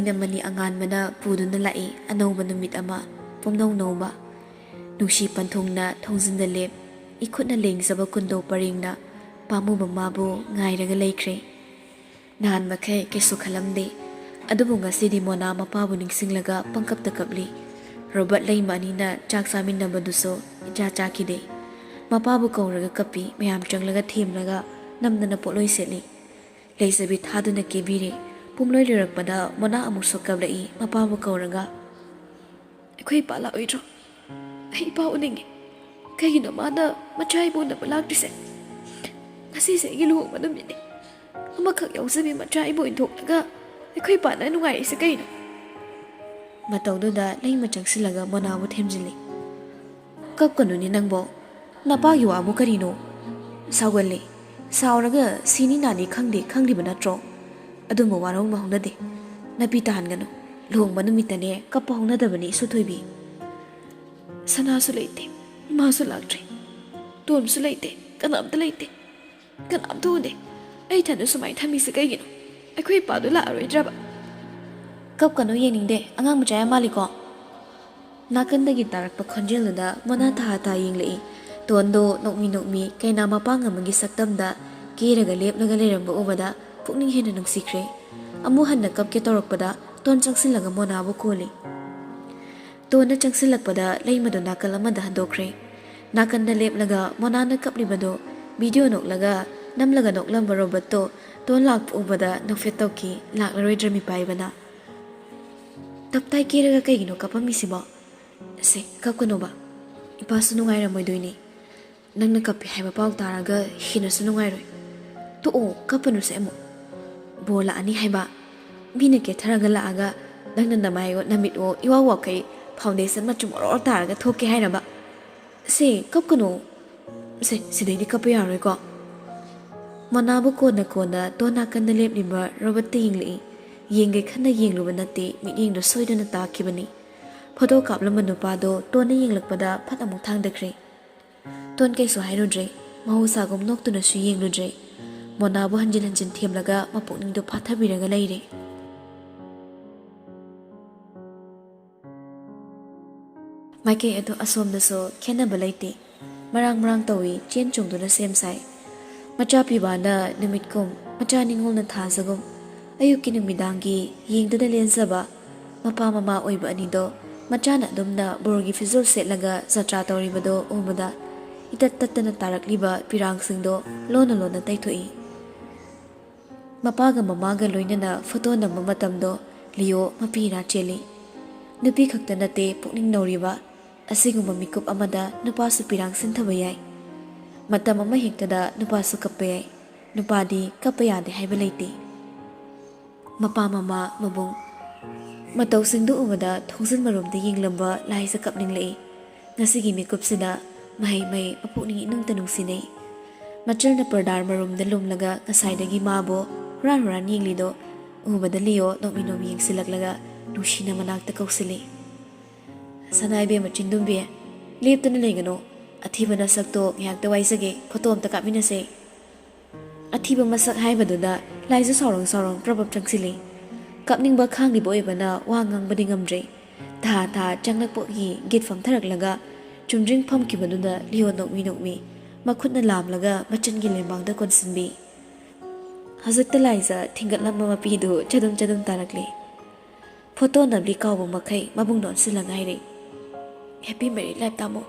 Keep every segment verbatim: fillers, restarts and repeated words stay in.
ꯅꯃꯅꯤ ꯑꯉꯥꯟꯕꯅ ꯄꯨꯗꯨꯅ ꯂꯥꯛꯏ ꯑꯅꯧꯕ ꯅꯨꯃꯤꯠ ꯑꯃ, ꯄꯨꯝꯅꯧ ꯅꯧꯕ꯫ ꯅꯨꯡꯁꯤ ꯄꯟꯊꯨꯡꯅ ꯊꯣꯡꯖꯤꯟꯗ ꯂꯦꯞ, ꯏꯈꯨꯠꯅ ꯂꯦꯡꯖꯕ ꯀꯨꯟꯗꯣ ꯄꯔꯦꯡꯅ, ꯄꯥꯝꯃꯨꯕ ꯃꯥꯕꯨ ꯉꯥꯏꯔꯒ ꯂꯩꯈ꯭ꯔꯦ꯫ ꯅꯍꯥꯟ ꯃꯈꯩ ꯀꯩꯁꯨ ꯈꯜꯂꯝꯗꯦ, ꯑꯗꯨꯕꯨ ꯉꯁꯤꯗꯤ ꯃꯣꯅꯥ ꯃꯄꯥꯕꯨ ꯅꯤꯡꯁꯤꯡꯂꯒ ꯄꯪꯀꯞꯇ ꯀꯞꯂꯤ꯫ ꯔꯣꯕꯔꯠ ꯂꯩꯃ ꯑꯅꯤꯅ ꯆꯥꯛ ꯆꯥꯃꯤꯟꯅꯕꯗꯨꯁꯨ ꯏꯆꯥ ꯆꯥꯈꯤꯗꯦ꯫ ꯃꯄꯥꯕꯨ ꯀꯧꯔꯒ ꯀꯞꯄꯤ, ꯃꯌꯥꯝ ꯆꯪꯂꯒ ꯊꯦꯝꯂꯒ ꯅꯝꯗꯅ ꯄꯣꯠꯂꯣꯏ ꯁꯦꯠꯂꯤ꯫ ꯂꯩꯖꯕꯤ ꯊꯥꯗꯨꯅ ꯀꯦꯕꯤꯔꯦ꯫ ꯄꯨꯝꯂꯣꯏ ꯂꯣꯏꯔꯛꯄꯗ ꯃꯣꯅꯥ ꯑꯃꯨꯛꯁꯨ ꯀꯞꯂꯛꯏ, ꯃꯄꯥꯕꯨ ꯀꯧꯔꯒ, "ꯑꯩꯈꯣꯏ ꯏꯄꯥ ꯂꯥꯛꯑꯣꯏꯗ꯭ꯔꯣ? ꯑꯩ ꯏꯄꯥ ꯎꯅꯤꯡꯉꯦ꯫ ꯀꯩꯒꯤꯅꯣ ꯃꯥꯅ ꯃꯆꯥ ꯑꯩꯕꯨ ꯎꯅꯕ ꯂꯥꯛꯇ꯭ꯔꯤꯁꯦ? ꯉꯁꯤꯁꯦ ꯑꯩꯒꯤ ꯂꯨꯍꯣꯡꯕ ꯅꯨꯃꯤꯠꯅꯤ꯫ ꯑꯃꯈꯛ ꯌꯥꯎꯖꯕꯤ ꯃꯆꯥ ꯑꯩꯕꯨ ꯏꯟꯊꯣꯛꯂꯒ ꯑꯩꯈꯣꯏ ꯏꯄꯥꯅ ꯅꯨꯡꯉꯥꯏꯔꯤꯁꯦ ꯀꯩꯅꯣ?" ꯃꯇꯧꯗꯨꯗ ꯂꯩꯃ ꯆꯪꯁꯤꯜꯂꯒ ꯃꯣꯅꯥꯕꯨ ꯊꯦꯝꯖꯤꯜꯂꯤ꯫ "ꯀꯞꯀꯅꯨꯅꯦ ꯅꯪꯕꯣ꯫ ꯅꯄꯥꯒꯤ ꯋꯥꯕꯨ ꯀꯔꯤꯅꯣ? ꯁꯥꯎꯒꯜꯂꯤ꯫ ꯁꯥꯎꯔꯒ ꯁꯤꯅꯤ ꯅꯥꯅꯤ ꯈꯪꯗꯦ ꯈꯪꯂꯤꯕ ꯅꯠꯇ꯭ꯔꯣ? ꯑꯗꯨꯝꯕ ꯋꯥꯔꯧꯕ ꯍꯧꯅꯗꯦ꯫ ꯅꯥꯄꯤ ꯇꯥꯍꯟꯒꯅꯨ꯫ ꯂꯨꯍꯣꯡꯕ ꯅꯨꯃꯤꯠꯇꯅꯦ ꯀꯞꯄ ꯍꯧꯅꯗꯕꯅꯤ ꯏꯁꯨ ꯊꯣꯏꯕꯤ꯫ ꯁꯅꯥꯁꯨ ꯂꯩꯇꯦ, ꯏꯃꯥꯁꯨ ꯂꯥꯛꯇ꯭ꯔꯤ꯫ ꯇꯣꯟꯁꯨ ꯂꯩꯇꯦ, ꯀꯅꯥꯝꯇ ꯂꯩꯇꯦ꯫ ꯀꯅꯥꯝꯇ ꯎꯗꯦ꯫ ꯑꯩ ꯏꯊꯟꯗ ꯁꯨꯃꯥꯏꯅ ꯊꯝꯃꯤꯁꯦ ꯀꯩꯒꯤꯅꯣ? ꯑꯩꯈꯣꯏ ꯏꯄꯥꯗꯣ ꯂꯥꯛꯑꯔꯣꯏꯗ꯭ꯔꯕ?" "ꯀꯞꯀꯅꯨ, ꯌꯦꯡꯅꯤꯡꯗꯦ꯫ ꯑꯉꯥꯡ ꯃꯆꯥ ꯌꯥꯝ ꯃꯥꯜꯂꯤꯀꯣ?" ꯅꯥꯀꯟꯗꯒꯤ ꯇꯥꯔꯛꯄ ꯈꯣꯟꯖꯦꯜꯗꯨꯗ ꯃꯣꯅꯥ ꯊꯥ ꯊꯥ ꯌꯦꯡꯂꯛꯏ꯫ ꯇꯣꯟꯗꯣ ꯅꯣꯛꯃꯤ ꯅꯣꯛꯃꯤ ꯀꯩꯅꯥ ꯃꯄꯥꯡ ꯑꯃꯒꯤ ꯁꯛꯇꯝꯗ ꯀꯦꯔꯒ ꯂꯦꯞꯂꯒ ꯂꯩꯔꯝꯕ ꯎꯕꯗ ꯄꯨꯛꯅꯤꯡ ꯍꯦꯟꯅ ꯅꯨꯡꯁꯤꯈ꯭ꯔꯦ꯫ ꯑꯃꯨꯛ ꯍꯟꯅ ꯀꯞꯀꯦ ꯇꯧꯔꯛꯄꯗ ꯇꯣꯟ ꯆꯪꯁꯤꯜꯂꯒ ꯃꯣꯅꯥꯕꯨ ꯀꯣꯜꯂꯤ꯫ ꯇꯣꯟꯅ ꯆꯪꯁꯤꯜꯂꯛꯄꯗ ꯂꯩꯃꯗꯨ ꯅꯥꯀꯜ ꯑꯃꯗ ꯍꯟꯗꯣꯛꯈ꯭ꯔꯦ꯫ ꯅꯥꯀꯟꯗ ꯂꯦꯞꯂꯒ ꯃꯣꯅꯥꯅ ꯀꯞꯂꯤꯕꯗꯨ ꯚꯤꯗꯤꯑꯣ ꯅꯣꯛꯂꯒ ꯅꯝꯂꯒ ꯅꯣꯛꯂꯝꯕ ꯔꯣꯕꯔꯠꯇꯣ ꯇꯣꯟ ꯂꯥꯛꯄ ꯎꯕꯗ ꯅꯣꯛꯐꯦꯠ ꯇꯧꯈꯤ, ꯂꯥꯛꯂꯔꯣꯏꯗ꯭ꯔꯥ ꯃꯤꯄꯥꯏꯕꯅ꯫ "ꯇꯞꯇꯥꯏ ꯀꯦꯔꯒ ꯀꯩꯒꯤꯅꯣ ꯀꯞꯄꯝꯃꯤꯁꯤꯕꯣ?" "ꯁꯦ, ꯀꯞꯀꯅꯣꯕ꯫ ꯏꯄꯥꯁꯨ ꯅꯨꯡꯉꯥꯏꯔꯝꯃꯣꯏꯗꯣꯏꯅꯤ꯫ ꯅꯪꯅ ꯀꯞꯄꯦ ꯍꯥꯏꯕ ꯄꯥꯎ ꯇꯥꯔꯒ ꯍꯦꯟꯅꯁꯨ ꯅꯨꯡꯉꯥꯏꯔꯣꯏ꯫ ꯇꯣꯛꯑꯣ, ꯀꯞꯄꯅꯨꯁꯦ ꯑꯃꯨꯛ꯫ ꯕꯣꯔ ꯂꯥꯛꯑꯅꯤ ꯍꯥꯏꯕ꯫ ꯃꯤꯅ ꯀꯦꯊꯔꯒ ꯂꯥꯛꯑꯒ ꯅꯪꯅ ꯅꯃꯥꯏꯑꯣ ꯅꯃꯤꯠꯑꯣ ꯏꯋꯥ ꯋꯥꯈꯩ ꯐꯥꯎꯟꯗꯦꯁꯟ ꯃꯆꯨꯝ ꯑꯣꯔꯣ ꯇꯥꯔꯒ ꯊꯣꯛꯀꯦ ꯍꯥꯏꯔꯕ? ꯁꯦ, ꯀꯞꯀꯅꯨ꯫ ꯁꯦ, ꯁꯤꯗꯩꯗꯤ ꯀꯞꯄ ꯌꯥꯔꯣꯏꯀꯣ?" ꯃꯣꯅꯥꯕꯨ ꯀꯣꯟꯅ ꯀꯣꯟꯅ ꯇꯣꯟ ꯅꯥꯀꯟꯗ ꯂꯦꯞꯂꯤꯕ ꯔꯣꯕꯔꯠꯇ ꯌꯦꯡꯂꯛꯏ꯫ ꯌꯦꯡꯒꯦ ꯈꯟꯅ ꯌꯦꯡꯂꯨꯕ ꯅꯠꯇꯦ, ꯃꯤꯠꯌꯦꯡꯗꯣ ꯁꯣꯏꯗꯅ ꯇꯥꯈꯤꯕꯅꯤ꯫ ꯐꯣꯇꯣ ꯀꯥꯞꯂꯝꯕ ꯅꯨꯄꯥꯗꯣ ꯇꯣꯟꯅ ꯌꯦꯡꯂꯛꯄꯗ ꯐꯠ ꯑꯃꯨꯛ ꯊꯥꯡꯗꯈ꯭ꯔꯦ꯫ ꯇꯣꯟ ꯀꯩꯁꯨ ꯍꯥꯏꯔꯨꯗ꯭ꯔꯦ꯫ ꯃꯍꯧꯁꯥꯒꯨꯝ ꯅꯣꯛꯇꯨꯅꯁꯨ ꯌꯦꯡꯂꯨꯗ꯭ꯔꯦ꯫ ꯃꯣꯅꯥꯕꯨ ꯍꯟꯖꯤꯟ ꯍꯟꯖꯤꯟ ꯊꯦꯝꯂꯒ ꯃꯄꯨꯛꯅꯤꯡꯗꯣ ꯐꯥꯊꯕꯤꯔꯒ ꯂꯩꯔꯦ꯫ ꯃꯥꯏꯀꯩ ꯑꯗꯨ ꯑꯁꯣꯝꯗꯁꯨ ꯈꯦꯠꯅꯕ ꯂꯩꯇꯦ꯫ ꯃꯔꯥꯡ ꯃꯔꯥꯡ ꯇꯧꯏ, ꯆꯦꯟ ꯆꯣꯡꯗꯨꯅ ꯁꯦꯝ ꯁꯥꯏ꯫ ꯃꯆꯥ ꯄꯤꯕꯥꯅ ꯅꯨꯃꯤꯠꯀꯨꯝ, ꯃꯆꯥ ꯅꯤꯉꯣꯜꯅ ꯊꯥꯖꯒꯨꯝ, ꯑꯌꯨꯛꯀꯤ ꯅꯨꯃꯤꯗꯥꯡꯒꯤ ꯌꯦꯡꯗꯨꯅ ꯂꯦꯟꯖꯕ ꯃꯄꯥ ꯃꯃꯥ ꯑꯣꯏꯕ ꯑꯅꯤꯗꯣ, ꯃꯆꯥꯅ ꯑꯗꯨꯝꯅ ꯕꯣꯔꯒꯤ ꯐꯤꯖꯣꯜ ꯁꯦꯠꯂꯒ ꯖꯇ꯭ꯔꯥ ꯇꯧꯔꯤꯕꯗꯣ ꯎꯕꯗ ꯏꯇꯠ ꯇꯠꯇꯅ ꯇꯥꯔꯛꯂꯤꯕ ꯄꯤꯔꯥꯡꯁꯤꯡꯗꯣ ꯂꯣꯟꯅ ꯂꯣꯟꯅ ꯇꯩꯊꯣꯛꯏ꯫ ꯃꯄꯥꯒ ꯃꯃꯥꯒ ꯂꯣꯏꯅꯅ ꯐꯣꯇꯣ ꯅꯝꯕ ꯃꯇꯝꯗꯣ ꯂꯤꯑꯣ ꯃꯄꯤ ꯏꯔꯥ ꯆꯦꯜꯂꯤ꯫ ꯅꯨꯄꯤ ꯈꯛꯇ ꯅꯠꯇꯦ ꯄꯨꯛꯅꯤꯡ ꯅꯧꯔꯤꯕ꯫ ꯑꯁꯤꯒꯨꯝꯕ ꯃꯤꯀꯨꯞ ꯑꯃꯗ ꯅꯨꯄꯥꯁꯨ ꯄꯤꯔꯥꯡ ꯁꯤꯟꯊꯕ ꯌꯥꯏ꯫ ꯃꯇꯝ ꯑꯃ ꯍꯦꯛꯇꯗ ꯅꯨꯄꯥꯁꯨ ꯀꯞꯄ ꯌꯥꯏ꯫ ꯅꯨꯄꯥꯗꯤ ꯀꯞꯄ ꯌꯥꯗꯦ ꯍꯥꯏꯕ ꯂꯩꯇꯦ꯫ ꯃꯄꯥ ꯃꯃꯥ ꯃꯕꯨꯡ ꯃꯇꯧꯁꯤꯡꯗꯨ ꯎꯕꯗ ꯊꯣꯡꯖꯤꯟ ꯃꯔꯣꯝꯗ ꯌꯦꯡꯂꯝꯕ ꯂꯥꯏꯖ ꯀꯞꯅꯤꯡꯂꯛꯏ꯫ ꯉꯁꯤꯒꯤ ꯃꯤꯀꯨꯞꯁꯤꯗ ꯃꯍꯩ ꯃꯍꯩ ꯃꯄꯨꯛꯅꯤꯡ ꯏꯅꯨꯡꯇ ꯅꯨꯡꯁꯤꯅꯩ꯫ ꯃꯆꯜꯅ ꯄꯔꯗꯥꯔ ꯃꯔꯨꯝꯗ ꯂꯨꯝꯂꯒ ꯉꯁꯥꯏꯗꯒꯤ ꯃꯥꯕꯨ ꯍꯨꯔꯥꯟ ꯍꯨꯔꯥꯟ ꯌꯦꯡꯂꯤꯗꯣ ꯎꯕꯗ ꯂꯤꯑꯣ ꯅꯣꯛꯃꯤ ꯅꯣꯛꯃꯤ ꯌꯦꯡꯁꯤꯜꯂꯛꯂꯒ ꯅꯨꯡꯁꯤꯅ ꯃꯅꯥꯛꯇ ꯀꯧꯁꯤꯜꯂꯤ꯫ "ꯁꯅꯥ ꯏꯕꯦꯝꯃ ꯆꯤꯟꯗꯨꯝꯕꯤ, ꯂꯦꯞꯇꯨꯅ ꯂꯩꯒꯅꯨ꯫ ꯑꯊꯤꯕ ꯅꯁꯛꯇꯣ ꯉꯥꯏꯍꯥꯛꯇ ꯋꯥꯏꯖꯒꯦ, ꯐꯣꯇꯣ ꯑꯝꯇ ꯀꯥꯞꯃꯤꯟꯅꯁꯦ꯫" ꯑꯊꯤꯕ ꯃꯁꯛ ꯍꯥꯏꯕꯗꯨꯗ ꯂꯥꯏꯖ ꯁꯥꯎꯔꯪ ꯁꯥꯎꯔꯪ ꯄ꯭ꯔꯞ ꯄ꯭ꯔꯞ ꯆꯪꯁꯤꯜꯂꯤ꯫ ꯀꯞꯅꯤꯡꯕ ꯈꯥꯡꯂꯤꯕ ꯑꯣꯏꯕꯅ ꯋꯥ ꯉꯥꯡꯕꯗꯤ ꯉꯝꯗ꯭ꯔꯦ꯫ ꯊꯥ ꯊꯥ ꯆꯪꯂꯛꯄꯒꯤ ꯒꯤꯠ ꯐꯝꯊꯔꯛꯂꯒ ꯆꯨꯝꯗ꯭ꯔꯤꯡ ꯐꯝꯈꯤꯕꯗꯨꯗ ꯂꯤꯑꯣ ꯅꯣꯛꯃꯤ ꯅꯣꯛꯃꯤ ꯃꯈꯨꯠꯅ ꯂꯥꯝꯂꯒ ꯃꯆꯤꯟꯒꯤ ꯂꯦꯡꯕꯥꯡꯗ ꯀꯣꯟꯁꯤꯟꯕꯤ꯫ ꯍꯧꯖꯤꯛꯇ ꯂꯥꯏꯖ ꯊꯤꯡꯒꯠꯂꯝꯕ ꯃꯄꯤꯗꯨ ꯆꯗꯨꯝ ꯆꯗꯨꯝ ꯇꯥꯔꯛꯂꯤ꯫ ꯐꯣꯇꯣ ꯅꯝꯂꯤ ꯀꯥꯎꯕ ꯃꯈꯩ ꯃꯕꯨꯡ ꯅꯣꯟꯁꯤꯜꯂꯒ ꯍꯥꯏꯔꯛꯏ, "Happy married life, ꯇꯥꯃꯣ꯫"